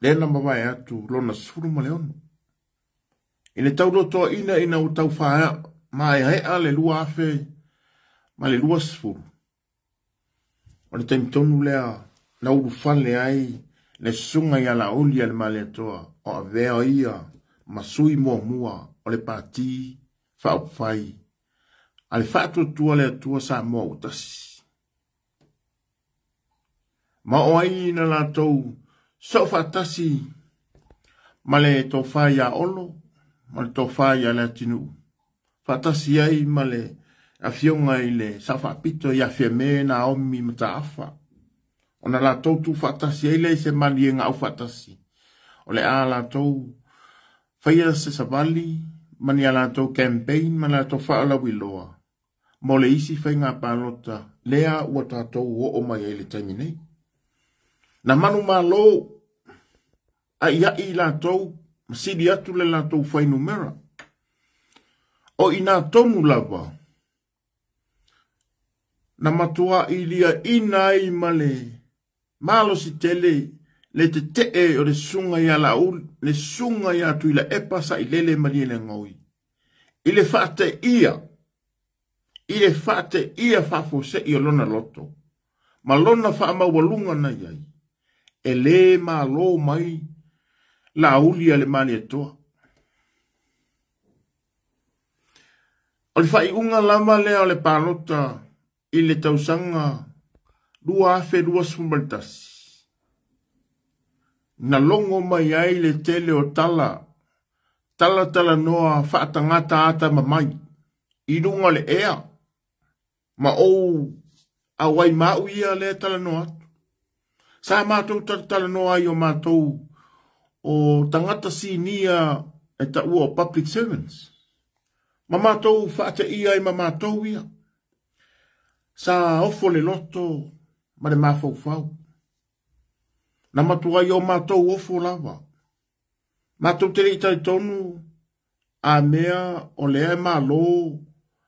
lea na mavae atu lona 16. I le taulotoaina ina ua tau faamaeaea le 2020, o le taimi tonu lea na ulufale ai le susuga ia Laaulialemalietoa o avea ia ma sui muamua o le Pati Faaupufai a le Faatuatua le Atua Samoa ua tasi. Ma oo ai na latou soo faatasi ma le tofa ia Olo ma le tofa ia Leatinuu, faatasi ai ma le afioga i le Sao Faapito ia Fiame Naomi Mataafa, ona latou tuufaatasi ai lea i se maliega aufaatasi o le a latou faia se savali ma ni a latou campaign ma latou faalauiloa mo le isi faiga palota lea ua tatou oo mai ai le taimi nei. Na manumalo a'ia'i latou ma sili atu le latou fuainumera. O ina tonu lava na matua'i liaina ai ma le malosi tele le tete'e o le susuga ia Laauli, le susuga ia Tuilaepa Sailele Malielegaoi i le faateia faafuase'i o lona loto ma lona faamaualuga na i ai, e lē malo mai Laaulialemalietoa. O le faaiuga lava lea o le palota i le tausaga 2021, na logo mai ai le tele o tala talatalanoa faatagata atamamai i luga o le ea ma ou auai ma au ia lea talanoa atu. Sa matou talatalanoa ai o matou o tagata sinia e taua o public servants ma matou faateia ai ma matou ia. Sa ofo le loto ma le mafaufau. Na matuai o matou ofo lava. Matou te le i talitonu a mea o lea e malo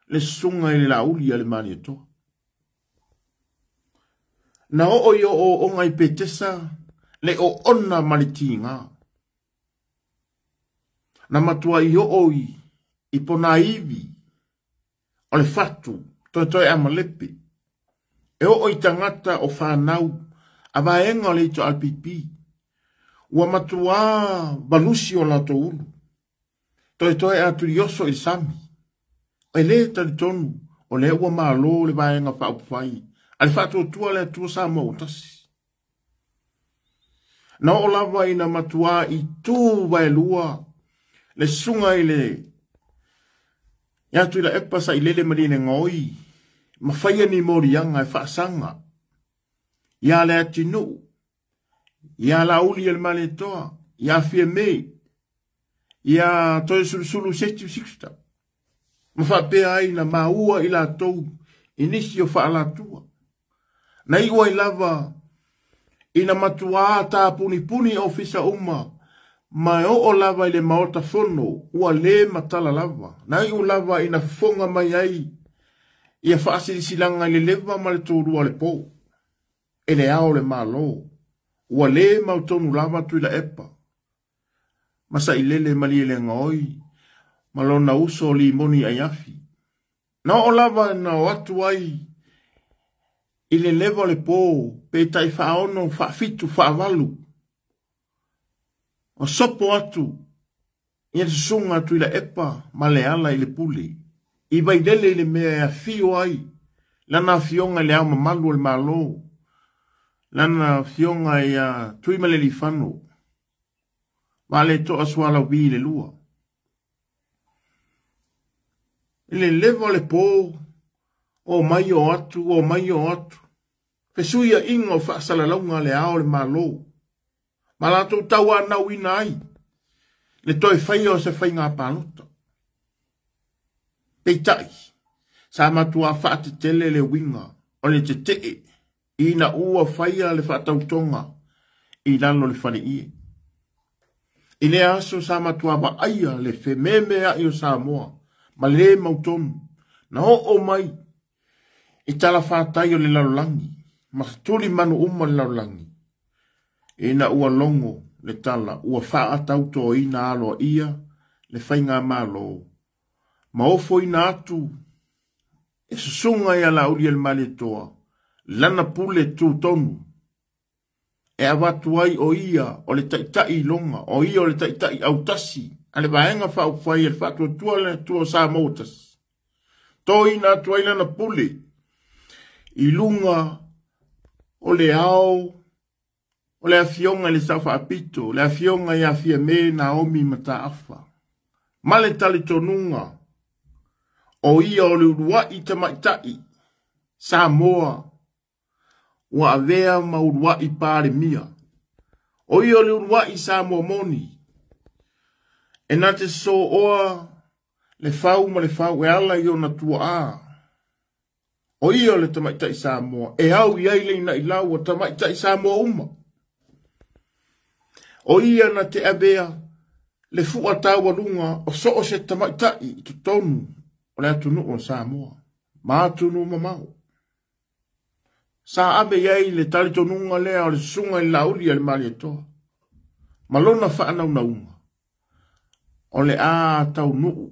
le susuga i le Laaulialemalietoa. Na oo i ooooga i Petesa le oona ma le tiga. Na matuai oo i ponaivi o le fatu toetoe amalepe. E oo i tagata o fanau a vaega o le HRPP. Ua matuā valusi o latou ulu. Toetoe atulioso i le sami. E lē talitonu o lea ua malo le vaega faaupufai a le Faatuatua le Atua Samoa ua tasi. Na oo lava ina matuā i tu vaelua le susuga i le ia Tuilaepa Sailele Malielegaoi ma faia ni moliaga e faasaga ia Leatinuu, ia Laaulialemalietoa, ia Fiame, ia Toeolesulusulu Setu Sixta, ma faapea ai na maua i latou i nisi o faalatua. Na iu ai lava ina matuā tapunipuni ofisa uma Ma e oo lava i le Maota Fono ua le matala lava, na iu lava ina fofoga mai ai ia faasilasilaga i le leva ma le tulua o le po e le Ao o le Malo, ua le mautonu lava Tuilaepa ma Sailele Malielegaoi ma lona uso Limoni Aiafi. Na oo lava ina o atu ai i le leva o le po pe tai faaono, faafitu, faavalu, o sopo atu ia le susuga a Tuilaepa ma Leala i le pule, i Vailele i le mea e afio ai lana afioga i le Ao Mamalu o le Malo, lana afioga ia Tuimalealiifano Vaaletoa Sualauvi i le lua. I le leva o le po, o mai o atu, o mai o atu, fesuiaiga o faasalalauga a le Ao o le Malo, ma latou tauanauina ai le toe faia o se faiga palota. Peitai, sa matua faatetele le uiga o le tetee ina ua faia le faatautoga i lalo o le faleie. I lea aso sa matua vaaia le fememeai o Samoa ma le mautonu na oo mai i talafatai o le lalolagi ma tulimanu uma le lalolagi ina ua logo le tala ua faatautoina aloaia le faigamalo ma ofoina atu e susuga ia Laaulialemalietoa lana pule tutonu e avatu ai o ia o le taitai iloga, o ia o le taitai autasi a le Vaega Faaupufai a le Faatuatua le Atua o Samoa ua tasi. Toina atu ai lana pule i luga o le ao o le afioga i le Sao Faapito, le afioga ia Fiame Naomi Mataafa, ma le talitonuga o ia o le uluai tamaitai Samoa ua avea ma uluai Palemia. O ia o le uluai Samoa moni e na te sooa le fau ma le fau e ala i ona tuaa. O ia o le tamaitai Samoa e au i ai le inailau o tamaitai Samoa uma. O ia na te avea le fua taualuga o so o se tamaitai i totonu o le atunuu o Samoa ma atunuu mamao. Sa ave i ai le talitonuga lea o le susuga i le Laauli a le Malietoa ma lona faanaunauga o le a taunuu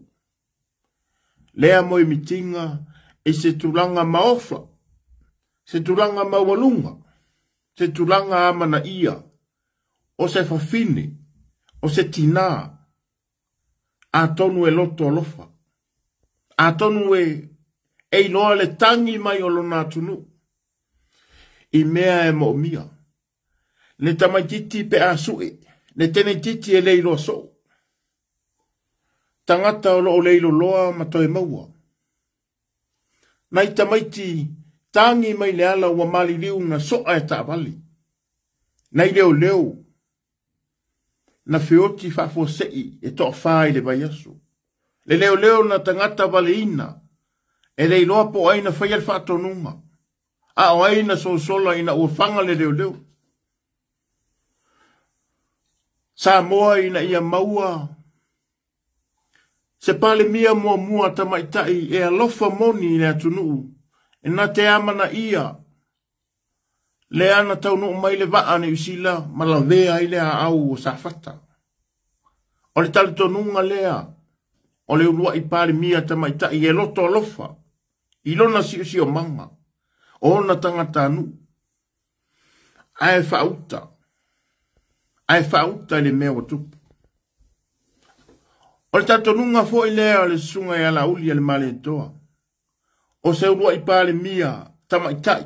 lea moemitiga i se tulaga maofa, se tulaga maualuga, se tulaga amanaia o se fafine, o se tinā, atonu e loto alofa, atonu e iloa le tagi mai o lona atunuu i mea e moomia. Le tamaititi pe a sue, le teneititi e le iloa soo. Tagata o loo le iloloa ma toe maua. Nai tamaiti tagi mai le ala ua maliliu na soa e taavale. Nai leoleo na feoti faafuasei e toafā i le vaiaso. Le leoleo na tagata valeina e le iloa po o ai na faia le faatonuga, a o ai na sosola ina ua faga le leoleo. Samoa ina ia maua se Palemia muamua tamaitai e alofa moni i le atunuu e na te amanaia lea na taunuu mai le vaa a Niu Sila ma lavea ai le aau o Safata. O le talitonuga lea o le uluai Palemia tamaitai e loto alofa i lona siosiomaga o ona tagatanuu ae faauta, ae faauta i le mea ua tupu. O le talitonuga foi lea o le susuga ia Laauli a le Malietoa, o se uluai Palemia tamaitai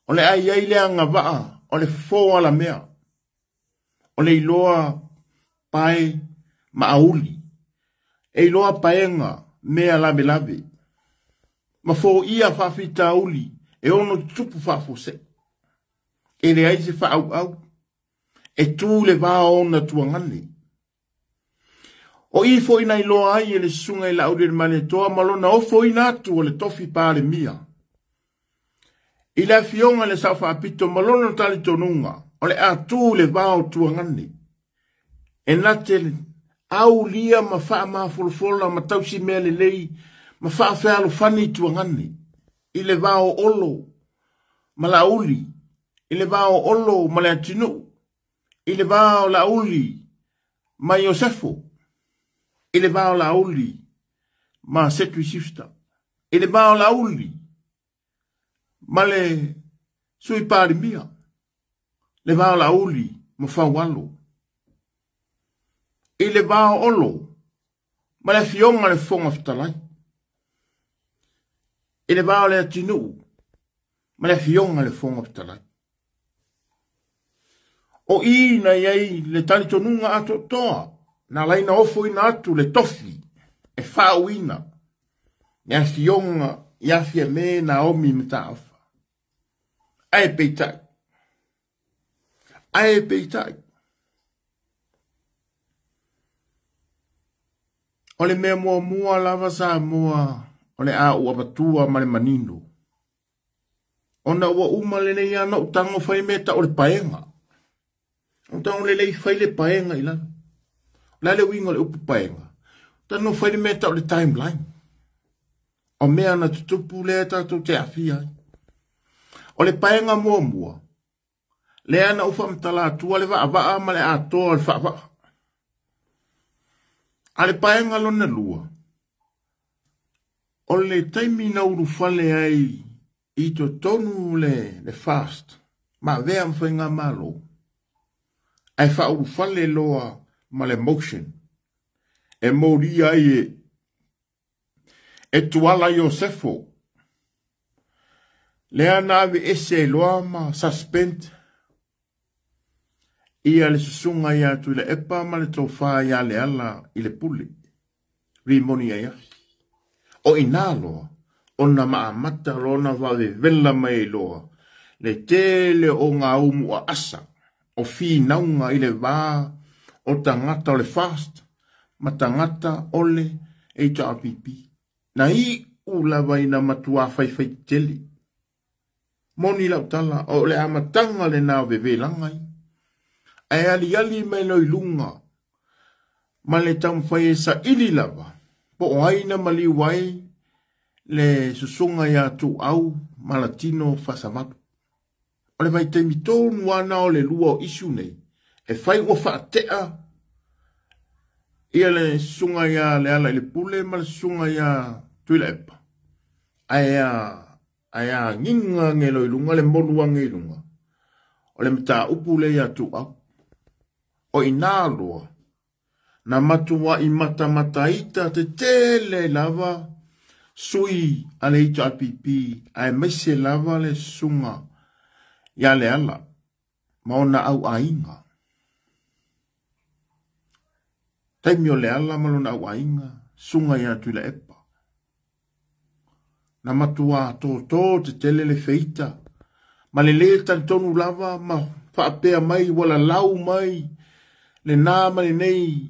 o le a i ai le agavaa o le fofo alamea, o le iloa pae ma auli, e iloa paega mea lavelave, ma foia faafitauli e ono tutupu faafuasei. E leai se faaauau, e tu le va o ona tuagane. O i foi na iloa ai e le susuga i Laauli le Malietoa ma lona ofoina atu o le tofi Palemia i le afioga i le Sao Faapito ma lona talitonuga o le a tu le va o tuagane. E na te aulia ma faamafolafola ma tausi mea lelei ma faafealofani i tuagane i le va o Olo ma Laauli, i le va o Olo ma Leatinuu, i le va o Laauli ma Iosefo, i le va o Laauli ma Setui Schuster, i le va o Laauli ma le Sui Palemia, le va o Laauli ma Faualo, i le va o Olo ma le Afioga i le Fofoga Fetalai, i le va o Leatinuu ma le Afioga i le Fofoga Fetalai. O i na i ai le talitonuga atoatoa na ala ai ona ofoina atu le tofi e faauuina le Afioga ia Fiame Naomi Mataafa. Ae peitai, ae peitai, o le mea muamua lava Samoa o le a ou avatua ma le manino, ona ua uma lelei lava ona ou tago fai mea tau o le paega. Ou tago lelei fai le paega i lalo. O le a le uiga o le upu paega? Tago fai le mea tau o le timeline. O mea na tutupu lea tatou te aafia ai. O le paega muamua, lea na ou faamatala atua le vaavaa ma le atoa o le faavaa. A le paega lona lua, o le taimi na ulufale ai i totonu le FAST ma avea ma faigamalo, ae faaulufale loa ma le motion e molia ai e Tuala Iosefo, lea na aveese ai loa ma suspend ia le susuga ia Tuilaepa ma le tofa ia Leala i le pule Rimoni Aiafi. O i ina loa ona maamata loa ona vavevela mai ai loa le tele o ngā umu aasa o finauga i le va o tagata o le FAST ma tagata o le HRPP. Na iu lava ina matuā faifai tetele. Moni lau tala, o le amataga lena o vevelaga ia. Ae aliali mai loa i luga ma le taumafai e saili lava po o ai na maliu ai le susuga ia Tuuau Malatino Faasavalu. O le vaitaimi tonu lava na o le lua o issue nei, e fai ua faatea ia le susuga ia Lealailepule ma le susuga ia Tuilaepa, ae ae agiga age loa i luga le molu age i luga o le mataupu lea ia Tuuau. O i ina loa na matuai matamataita tetele ai lava sui a le HRPP aemaise lava le susuga ia Leala ma ona auaiga. Taimi o Leala ma lona auaiga, susuga ia Tuilaepa. Na matuā tōtō tetele le feita ma le lē talitonu lava ma faapea mai ua lalau mai lenā ma lenei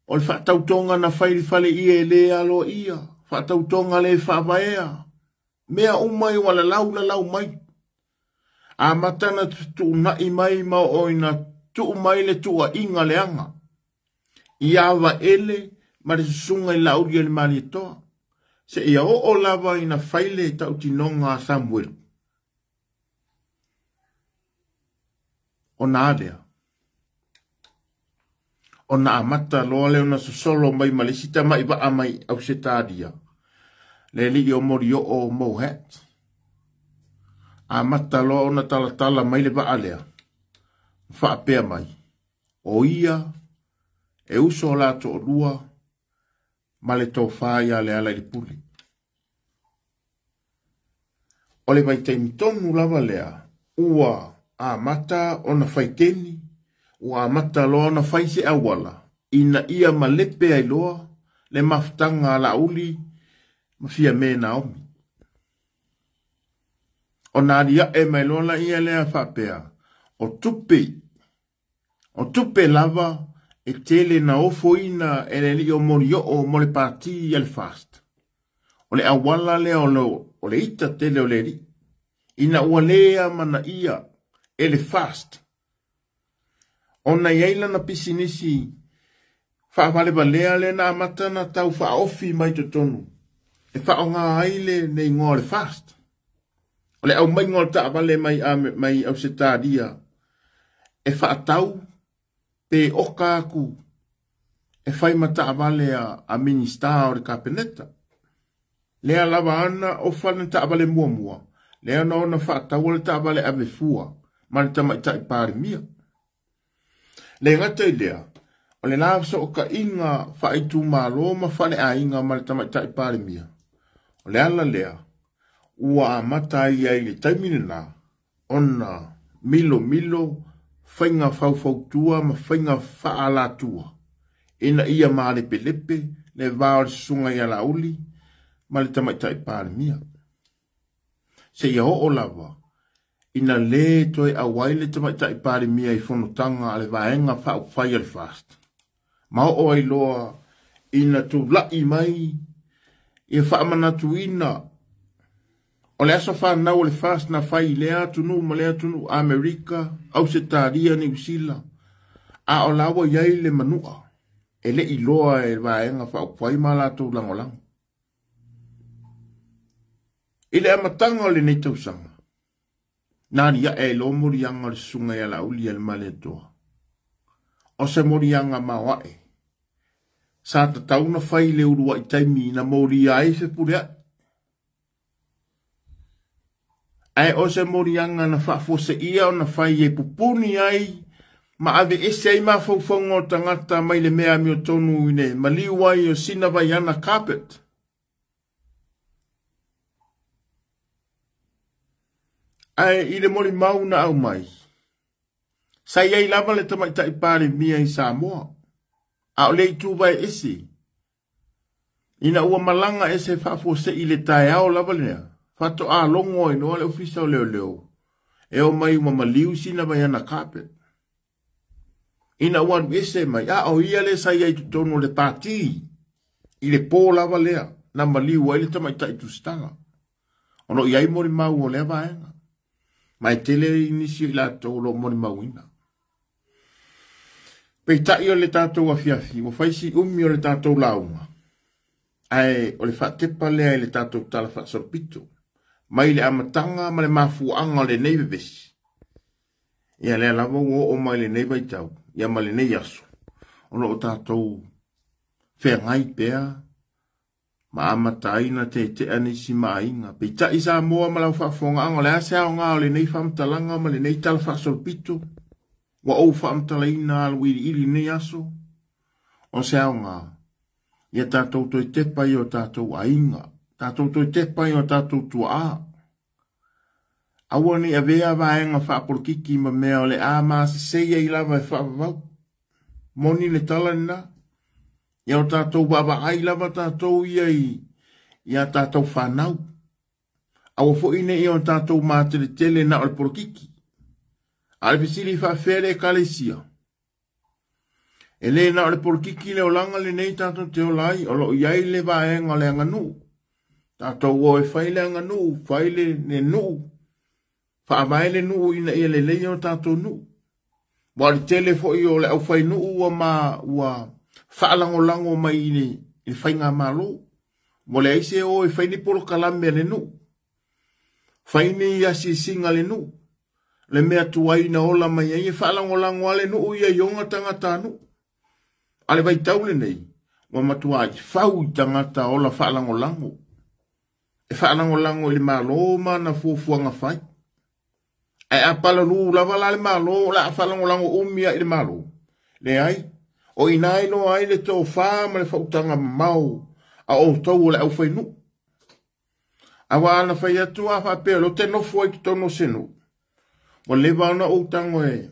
o le faatautoga na fai i le fale ie e lē aloaia, faatautoga le faavaea, mea uma ia ua lalau lalau mai. Amata ona fetuunai mai ma oo ina tuu mai le tuuaiga leaga ia Vaele ma le susuga i Laaulialemalietoa, seia oo lava ina fai le tautinoga a Samuelu. Ona a lea? Ona amata loa lea ona sosolo mai ma le isi tamai vaa mai Ausetalia, le alii o Molioo o Mohat. Amata loa ona talatala mai le vaa lea, ma faapea mai, o ia e uso o la toalua ma le tofa ia Lealailepule. O le vaitaimi tonu lava lea ua amata ona fai keni, ua amata loa ona fai se auala ina ia malepe ai loa le mafutaga a Laauli ma Fiame Naomi. Ona aliae mai loa laia lea faapea, o tupe, o tupe lava e tele na ofoina e le alii o Molioo mo le pati a le FAST. O le auala lea o le ita tele o le alii, ina ua le amanaia e le FAST ona i ai lana pisinisi faavalevalea lea na amata ona tau faaofi mai totonu e faaaoga ai le igoa o le FAST. O le aumaiga o le taavale mai mai Ausetalia e faatau pe oka atu e fai ma taavale a Minisita o le Kapeneta. Lea lava ana ofa le taavale muamua, lea na ona faataua le taavale ave fua ma le tamaitai Palemia. Le gata i lea, o le la fesootaiga faaitumalo ma faleaiga ma le tamaitai Palemia. O le ala lea, ua amata ai ai le taimi lena ona milomilo faiga faufautua ma faiga faaalatua ina ia malepelepe le va o le susuga ia Laauli ma le tamaitai Palemia. Seia oo lava ina lē toe auai le tamaitai Palemia i fonotaga a le Vaega Faaupufai a le FAST, ma oo ai loa ina tula'i mai ia faamanatuina o le aso fanau o le FAST na fai i lea atunuu ma lea atunuu, Amerika, Ausetalia, Niu Sila, a o la ua i ai le manu'a e le i loa e le Vaega Faaupufai ma latou lagolago. I le amataga o lenei tausaga, na alia'e ai loa moliaga o le susuga ia Laauli a le Malietoa. O se moliaga maoa'e sa tatau na fai i le ulua'i taimi na molia ai Fepulea'i. Ae o se moliaga na faafuaseia ona fai e pupuni ai ma ave ese ai mafaufauga o tagata mai le mea amiotonu i le maliu ai o sina vaiana carpet. Ae i le molimau na aumai, sa i ai lava le tamaitai Palemia i Samoa, a o le ituvae ese, ina ua malaga ese faafuasei i le taeao lava lea, faatoa logo ai loa le ofisa o leoleo, e o mai ua maliu sina vaiana carpet. Ina ua alu ese mai, a o ia le sa i ai totonu o le pati, i le pō lava lea, na maliu ai le tamaitai tusitala. O lo o i ai molimau o lea vaega. Ma e tele nisi o i latou o lo o molimauina. Peitai o le tatou afiafi, ua fai si umi o le tatou lauga, ae o le faatepa lea i le tatou tala faasolopito, mai le amataga ma le mafuaaga o lenei vevesi. Ia lea lava ua oo mai lenei vaitau, ia ma lenei aso, o lo o tatou feagai pea ma amata ai na tetea nisi ma aiga. Peitai Samoa ma lau faafofogaaga, o le a se aoga o lenei faamatalaga ma lenei tala faasolopito ua ou faamatalaina aluiliili lenei aso? O se aoga, ia tatou toe tepa i o tatou aiga, tatou toe tepa i o tatou tuaa. Aua ne i avea vaega faapolokiki ma mea o le a masesei ai lava e faavavau. Moni le tala lena. Ia o tatou vaavaai lava tatou ia i a tatou fanau. Aua foi ne i o tatou mateletele na o le polokiki. A o le fesili faafefea le ekalesia. E le na o le polokiki le olaga lenei tatou te ola ai, o lo o i ai le vaega o le aganuu. Tatou o e fai le aganuu, fai le nuu, faavae le nuu ina ia lelei o tatou nuu. Ua o le tele foi o le aufainuu ua ma ua faalagolago mai i le faigamalo. Ua leai se o e fai ni polokalame a le nuu, fai ni asiasiga a le nuu. Le mea tuai na ola mai ai e faalagolago a le nuu ia i ona tagatanuu. A le vaitau lenei, ua matuai fau i tagata ola faalagolago. E faalagolago i le Malo ma ana fuafuaga fai. Ae a palalū lava la le Malo, o le a faalagolago umi ai i le Malo. Leai, o i ina e iloa ai le tofa ma le faautaga mamao a outou o le aufainuu. Aua ana fai atu a faapea o lea ou te nofo ai i totonu o se nuu, ua leva ona ou tago e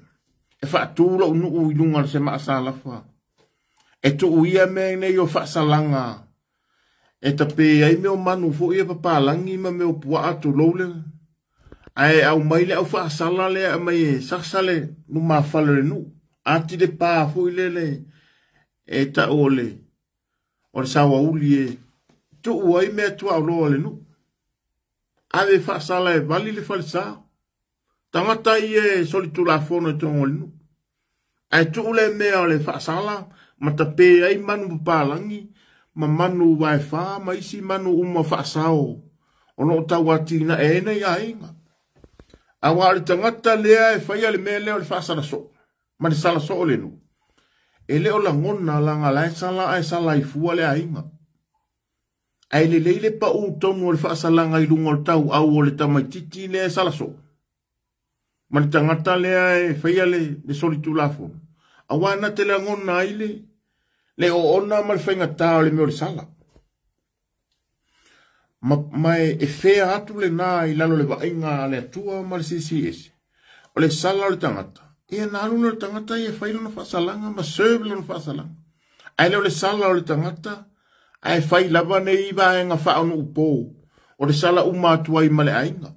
faatu lou nuu i luga o se maasalafa. E tuu ia mea nei o faasalaga e tape ai mea o manu foi ia papalagi ma mea o puaa tulou le. Ae aumai le au faasala lea aumai e sasa le lumafale o le nuu. Ati le pa foi lele e tau o le saoauli e tuu ai mea tuaoloa o le nuu. Ave faasala e vali le falesa. Tagata ia e solitulafono i totonu o le nuu. Ae tuu le mea o le faasala ma tape ai manu papalagi ma manu vaefa ma isi manu uma faasao o loo tauatinae ai nai aiga. Aua o le tagata lea e faia le mea lea o le faasala soo ma le sala soo o le nuu, e le o lagona laga la e sala ae sala ai fua le aiga. Ae lelei le pau tonu o le faasalaga i luga o le tauau o le tamaititi lea e sala soo ma le tagata lea e faia le solitulafono, aua na te lagona ai le oona ma le faigata o le mea o le sala. Ma e fea atu lena i lalo le vaaiga a le Atua ma le Silisili Ese. O le sala o le tagata, ia na alu lea o le tagata ia e fai lona faasalaga ma serve lona faasalaga. Ae le o le sala o le tagata, ae fai lava nei vaega faaonuupo o le sala uma atu ai ma le aiga.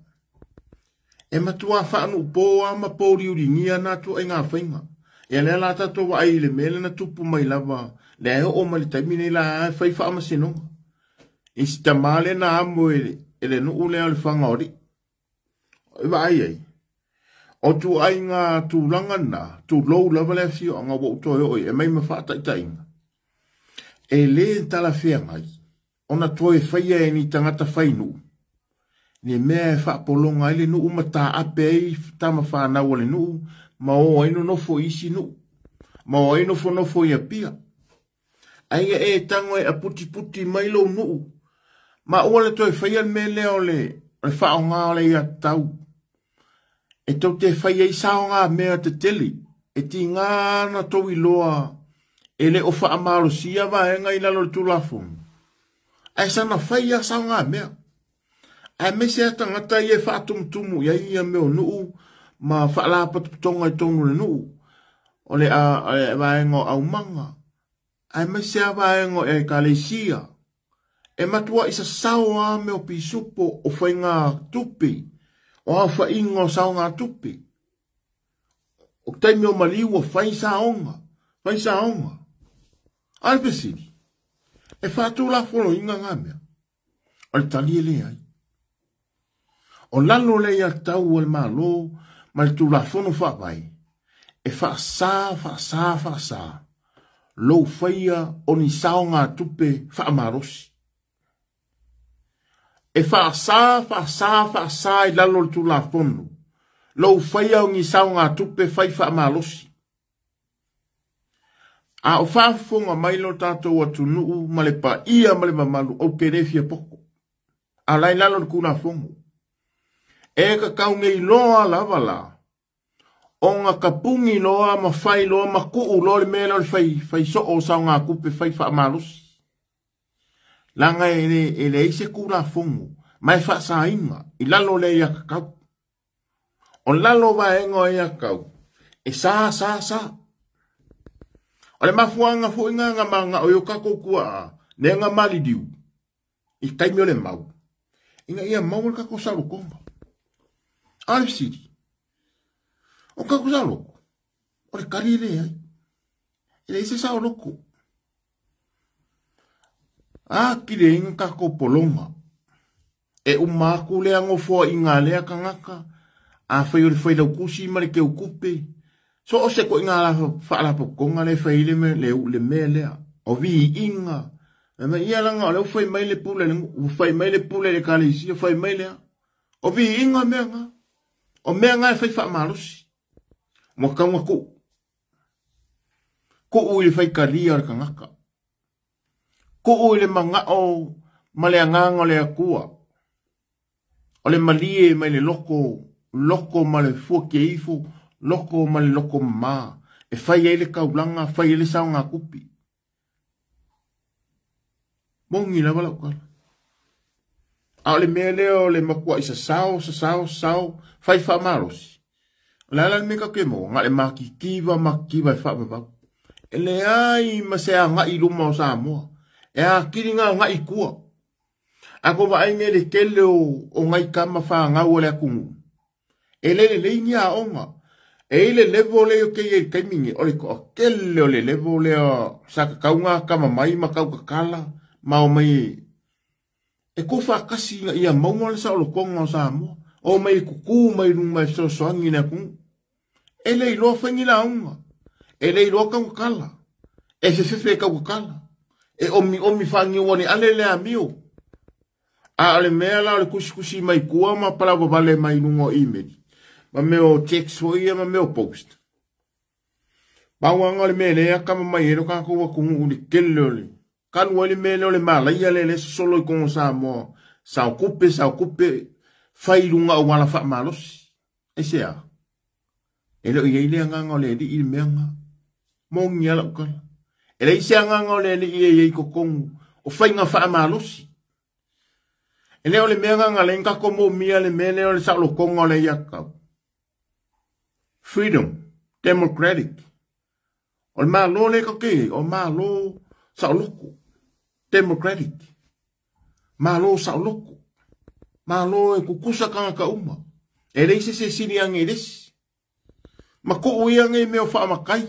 E matua faaonuupo lava ma pouliuligia na ituaiga faiga. Ia lea la tatou vaai i le mea lea na tupu mai lava, lea e oo mai le taimi nei la e fai faamasinoga. I si tama lea na amo e le nuu lea o le Fagaolii. E vaai ai. O ituaiga tulaga na, tulou lava le afioaga ua ou toe oo i ai, e aumai ma faataitaiga. E le talafeagai ona toe faia e ni tagata fai nuu ni mea e faapologa ai le nuu ma taape ai tama fanau a le nuu ma o ai nonofo i isi nuu ma o ai nofonofo i Apia. Ai ia e tago e aputiputi mai lou nuu ma aua le toe faia le mea lea o le faaaoga o le aiatatau e tou te fai ai saogamea tetele e tiga ana tou iloa e le o faamalosia vaega i lalo o le Tulafono, ae sana fai lava saogamea. Aemaise lava tagata ia e faatumutumu i ai ia mea o nuu ma faalapotopotoga i totonu o le nuu, o le vaega o aumaga, aemaise lava vaega o ekalesia. E matuai sasao lava mea o pisupo, o faiga tupe, o aofaiga o saogatupe. O taimi o maliu ua fai saoga, fai saoga. A o le fesili, e faatulafonoina na mea? O le tali e leai. O lalo o le aiatatau a le Malo ma le Tulafono Faavae, e faasa, faasa, faasa lou faia o ni saogatupe faamalosi. E faasa, faasa, faasa i lalo o le Tulafono lou faia o ni saogatupe fai faamalosi. A o faafofoga mai lo tatou atunuu ma le paia ma le mamalu, ou te le fia poto. A o la e i lalo o le Tulafono. E tatau nei loa lava la, ona tapuni loa ma fai loa ma tuu loa le mea lea o le fai, fai soo o saogatupe fai faamalosi. Leaga e leai se Tulafono ma e faasaina i lalo o le aiatatau. O lalo o vaega o aiatatau, e sa, sa, sa. O le mafuaaga foi na na manao ai o tatou tuaa, lea na maliliu i taimi o le mau, ina ia maua le tatou saolotoga. A o le fesili, o tatou saoloto, o le tali e leai. E leai se saoloto. Atili ai na tatou pologa. E uma atu lea nofoaiga a lea tagata, afai o le failautusi ma le teutupe, so o se koiga faalapotopotoga lea e fai ai le mea lea, o viiga. Ma ia laga o lea ua fai mai le pule, ua fai mai le pule i le ekalesia, fai mai lea. O viiga mea na. O mea na e fai faamalosi. Ua tatau ona tuu. Tuu i le faitalia o le tagata. Tuu i le manao ma le agaga o le Atua. O le malie mai le loko, loko ma le fuatia ifo, loko ma le loko mama, e fai ai le taulaga, fai ai le saogatupi. Moni lava lau tala. A o le mea lea o le matuai sasao, sasao, sasao, fai faamalosi. O le a la le mea tatou te maua? Na o le matitiva, matitiva e faavavau. E leai ma se agai i luma o Samoa. E atili na agai i tua. A tou vaai nei i le tele o nai tama fanau a le atunuu, e le lelei ni aoga. E i ai le level lea ou te i ai i le taimi nei, o le toatele o le level lea sa tatau ona atamamai ma tautatala ma omai e tuufaatasi ina ia maua le saolotoga o Samoa, omai e tutu mai luma e fesoasoani i le atunuu. E le iloa fai ni lauga, e le iloa tautatala. E fefefe e kaukakala. E omi omi whangi wani ale le amio. A o le mea la o le kusikusi mai kua ma palawa vale mai lungo email. Ma meo text fo ia ma meo post. Pauanga o le mea lea kama mai e lo kako wa kungu uli kele ole. Kanu ale mea lea o le malaia le le solo i kongo Samoa. Sao kupe, sao kupe, fai lunga o wala wha malosi. E se a. E leo ia ile anganga o le li i le mea nga. Mongi ala ukala. E le ise anganga o le li i e i kokongu. O fai nga wha malosi. E leo le mea nga le nga komo mia le mea leo le sa lo kongo le ia kau. Freedom. Democratic. O le malo le koke. O malo sa loko. Democratic. Malo sa loko. Malo e kukusa kanga ka uma. E le ise se siri ange lesi. Ma ko ui ange meo wha makai.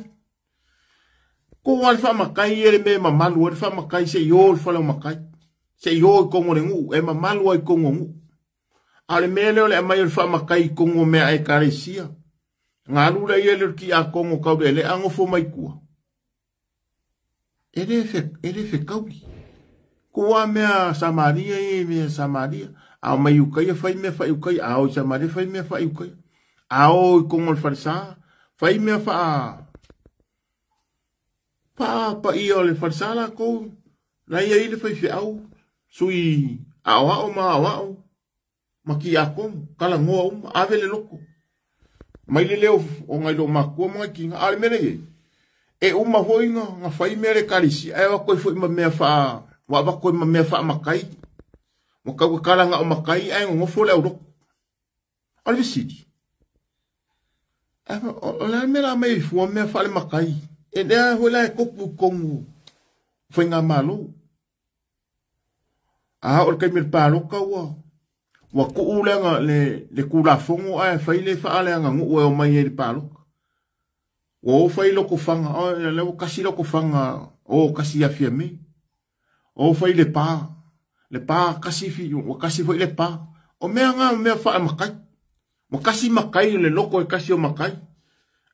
Ko wale wha makai e le mea mamalu. E le wha makai se i o le whala makai. Se i o i kongo le ngu. E mamalu ai kongo ngu. A le mea leo le amai o le wha makai kongo mea e karesia. Ngā lula ia le ki a kongo kau le angofo mai kua. E le whekauli. Ko mea Samaria e mea Samaria. A mai ukai whai mea whai ukai. A o Samaria whai mea whai ukai. A o i kongo le wharesa. Whai mea wha. Pa pa ia o le wharesa la kou. La ia i le whai whiau. Sui ao ao ma ao ao. Ma ki a kongo. Kala ngoa uma. Ave le loko. Mai le leo o ngai lo makua mga kinga. A le mele ye. E uma hoi nga nga whai mea le karisi. E wa koe fo ima mea wha. Wa wa koe ma mea wha makai. Mo kau kala nga o makai ai ngofo le au loko. O le visidi. O le mea mei fua mea wha le makai. E lea hoi la e kopu kongu. Whai ngā malo. A o le kai mea pāloka ua. Wa kuu le nga le kula fongo ai whai le wha ale nga ngu e o mai e le pāloka. Wa o whai loko whanga. O le o kasi loko whanga. O kasi awhia me. O whai le pā. Le pā kasi fi. Wa kasi whai le pā. O mea ngā mea wha makai. Wa kasi makai le loko e kasi o makai.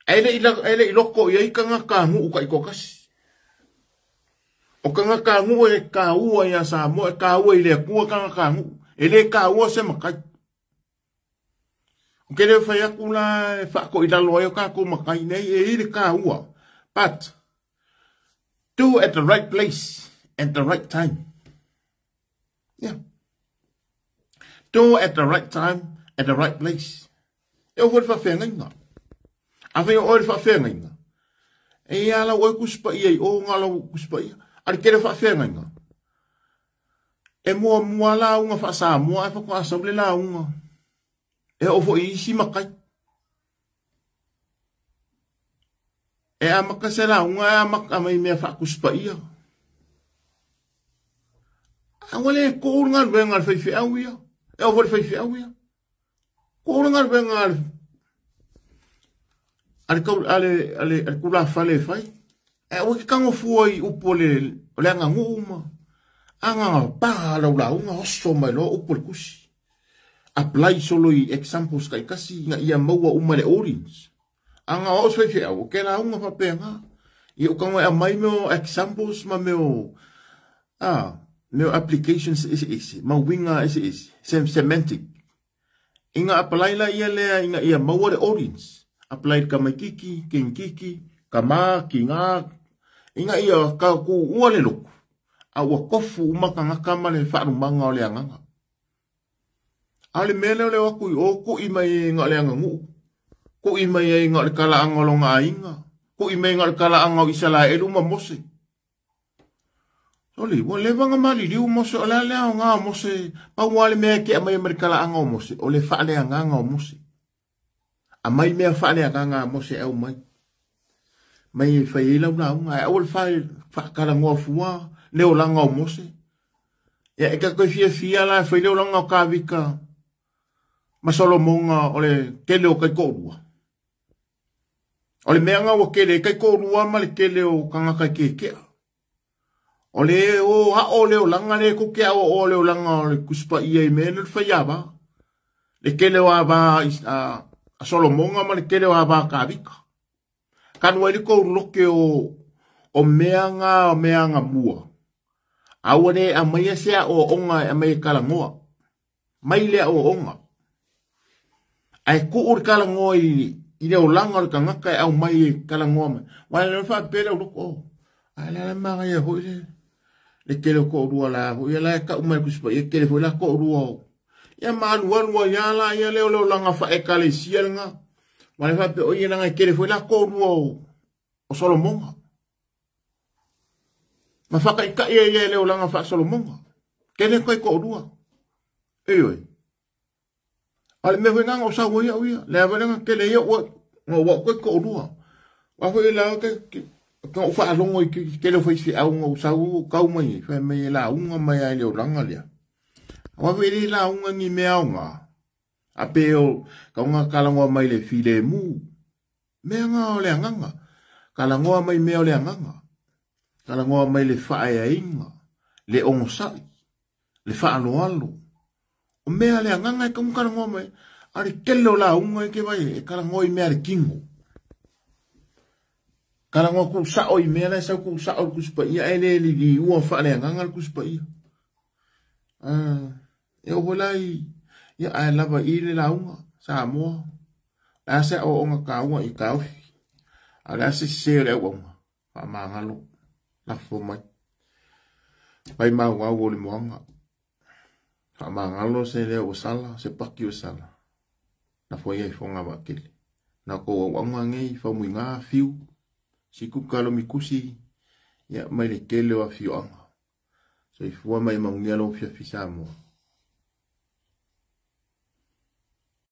Ele i loko i ai kanga ka ngu uka i ko kasi. O kanga ka ngu e ka ua i a Samoa e ka ua i le kua kanga ka ngu. E le ka ua se makai. O ke leo whai aku la e whako i lalo ai o ka ko makai nei e i le ka ua. But, do at the right place at the right time. Yeah. Do at the right time at the right place. E o hoi whawhenga inga. A whai o oi whawhenga inga. E ala oi kuspa ia i o ngā lau kuspa ia. A le kere whawhenga inga. E mua mua la unga wha Samoa e whako asau le la unga. E o fo isi makai. E a maka se la unga e a maka mai mea wha kuspa ia. A wale ko ngā rwenga le whaiwhi au ia. E o fo le whaiwhi au ia. Ko ngā rwenga ale kula whale whai. E o ki kango fua i upo le anga ngu uma. Anga pa lau la unga oso mai lo upo le kusi. Apply solo i examples kai kasi nga ia maua uma le audience. Anga o swai whiau, ke la unga papenga. I o kango e mai meo examples ma meo meo applications isi isi, ma winga isi isi, semantic. Inga apply la ia lea inga ia maua le audience. Apply ka mai kiki, king kiki, ka ma, ki ngā. Inga ia ka ku ua le loku. A ua kofu umaka ngaka ma le whaarumanga o le anganga. A le mea leo leo aku i o ku i mai ngā le anga ngu. Ku i mai e ngā le kala anga o ngā inga. Ku i mai ngā le kala anga o Isala e luma Mose. Soli, ua lewa ngā mali liu Mose o lea lea o ngā Mose. Pa ua le mea ke a mai le kala anga o Mose. O le whaale anganga o Mose. A mai mea whaale anganga a Mose au mai. Mai e whai e lau la unga. E au le whae whakala ngoa fua. Leo langa o Mose. Ia e ka koe fia fia la whai leo langa o kāvika. Ma Solomonga o le kele o kai kōrua. O le mea ngā ua kele kai kōrua ma le kele o kangaka ke kea. O le o ha o leo langa le kuke au o leo langa o le kuspa ia i mea le whai ava. Le kele o ava a Solomonga ma le kele o ava kāvika. Kanu ai le kōru loke o O mea ngā o mea ngā mua. Aua le aumaia se aoaoga e aumai e talanoa. Mai le aoaoga. Ae tuu le talanoa i le olaga o le tagata e aumai e talanoa mai. Aua e le faapea le aulotu, oh, ae la la manaia foi le tele o toalua la foi la e tau mai le Tusi Paia, tele foi la toalua o. Ia ma alualu ai lava la ia lea o le olaga faaekalesia lena. Aua le faapea o ia leaga e tele foi la toalua o Solomona. Ma faataitai ai ia i le olaga faa-Solomona. Tele tai toalua. Ioe. A o le mea foi lena na ou sau ai au ia. Le a foi lena tele ai ou na ou au tai toalua. Aua foi la na ou faalogo i tele o faifeau na ou sau ou tau mai ai, fai mai e lauga mai lava i le olaga lea. Aua foi e le lauga ni mea aoga. A pe o tauga talanoa mai le filemu. Mea na o le agaga. Talanoa mai mea o le agaga. Talanoa mai le faaeaina, le onosai, le faaaloalo. O mea a le agaga e tatau ona talanoa mai ai. A o le tele o lauga e te vaai e talanoa i mea a le tino. Talanoa tuusao i mea la e sau tuusao i le Tusi Paia ae le liliua faaleagaga le Tusi Paia. E oo foi la i, ia ae lava i le lauga Samoa. O le a se aoaoga taua i taofi. A o le a se sese o le auauna, faamagalo, lafo mai. Fai maugau o le moaga. Faamagalo se leo ua sala, se paki ua sala. Lafo ia i fogavaatele. Na kou auauna nei, Faumuina, Fiu, Sikuka, Lomikusi, ia mai le tele o afioaga. Soifua ma ia manuia lau afiafi Samoa.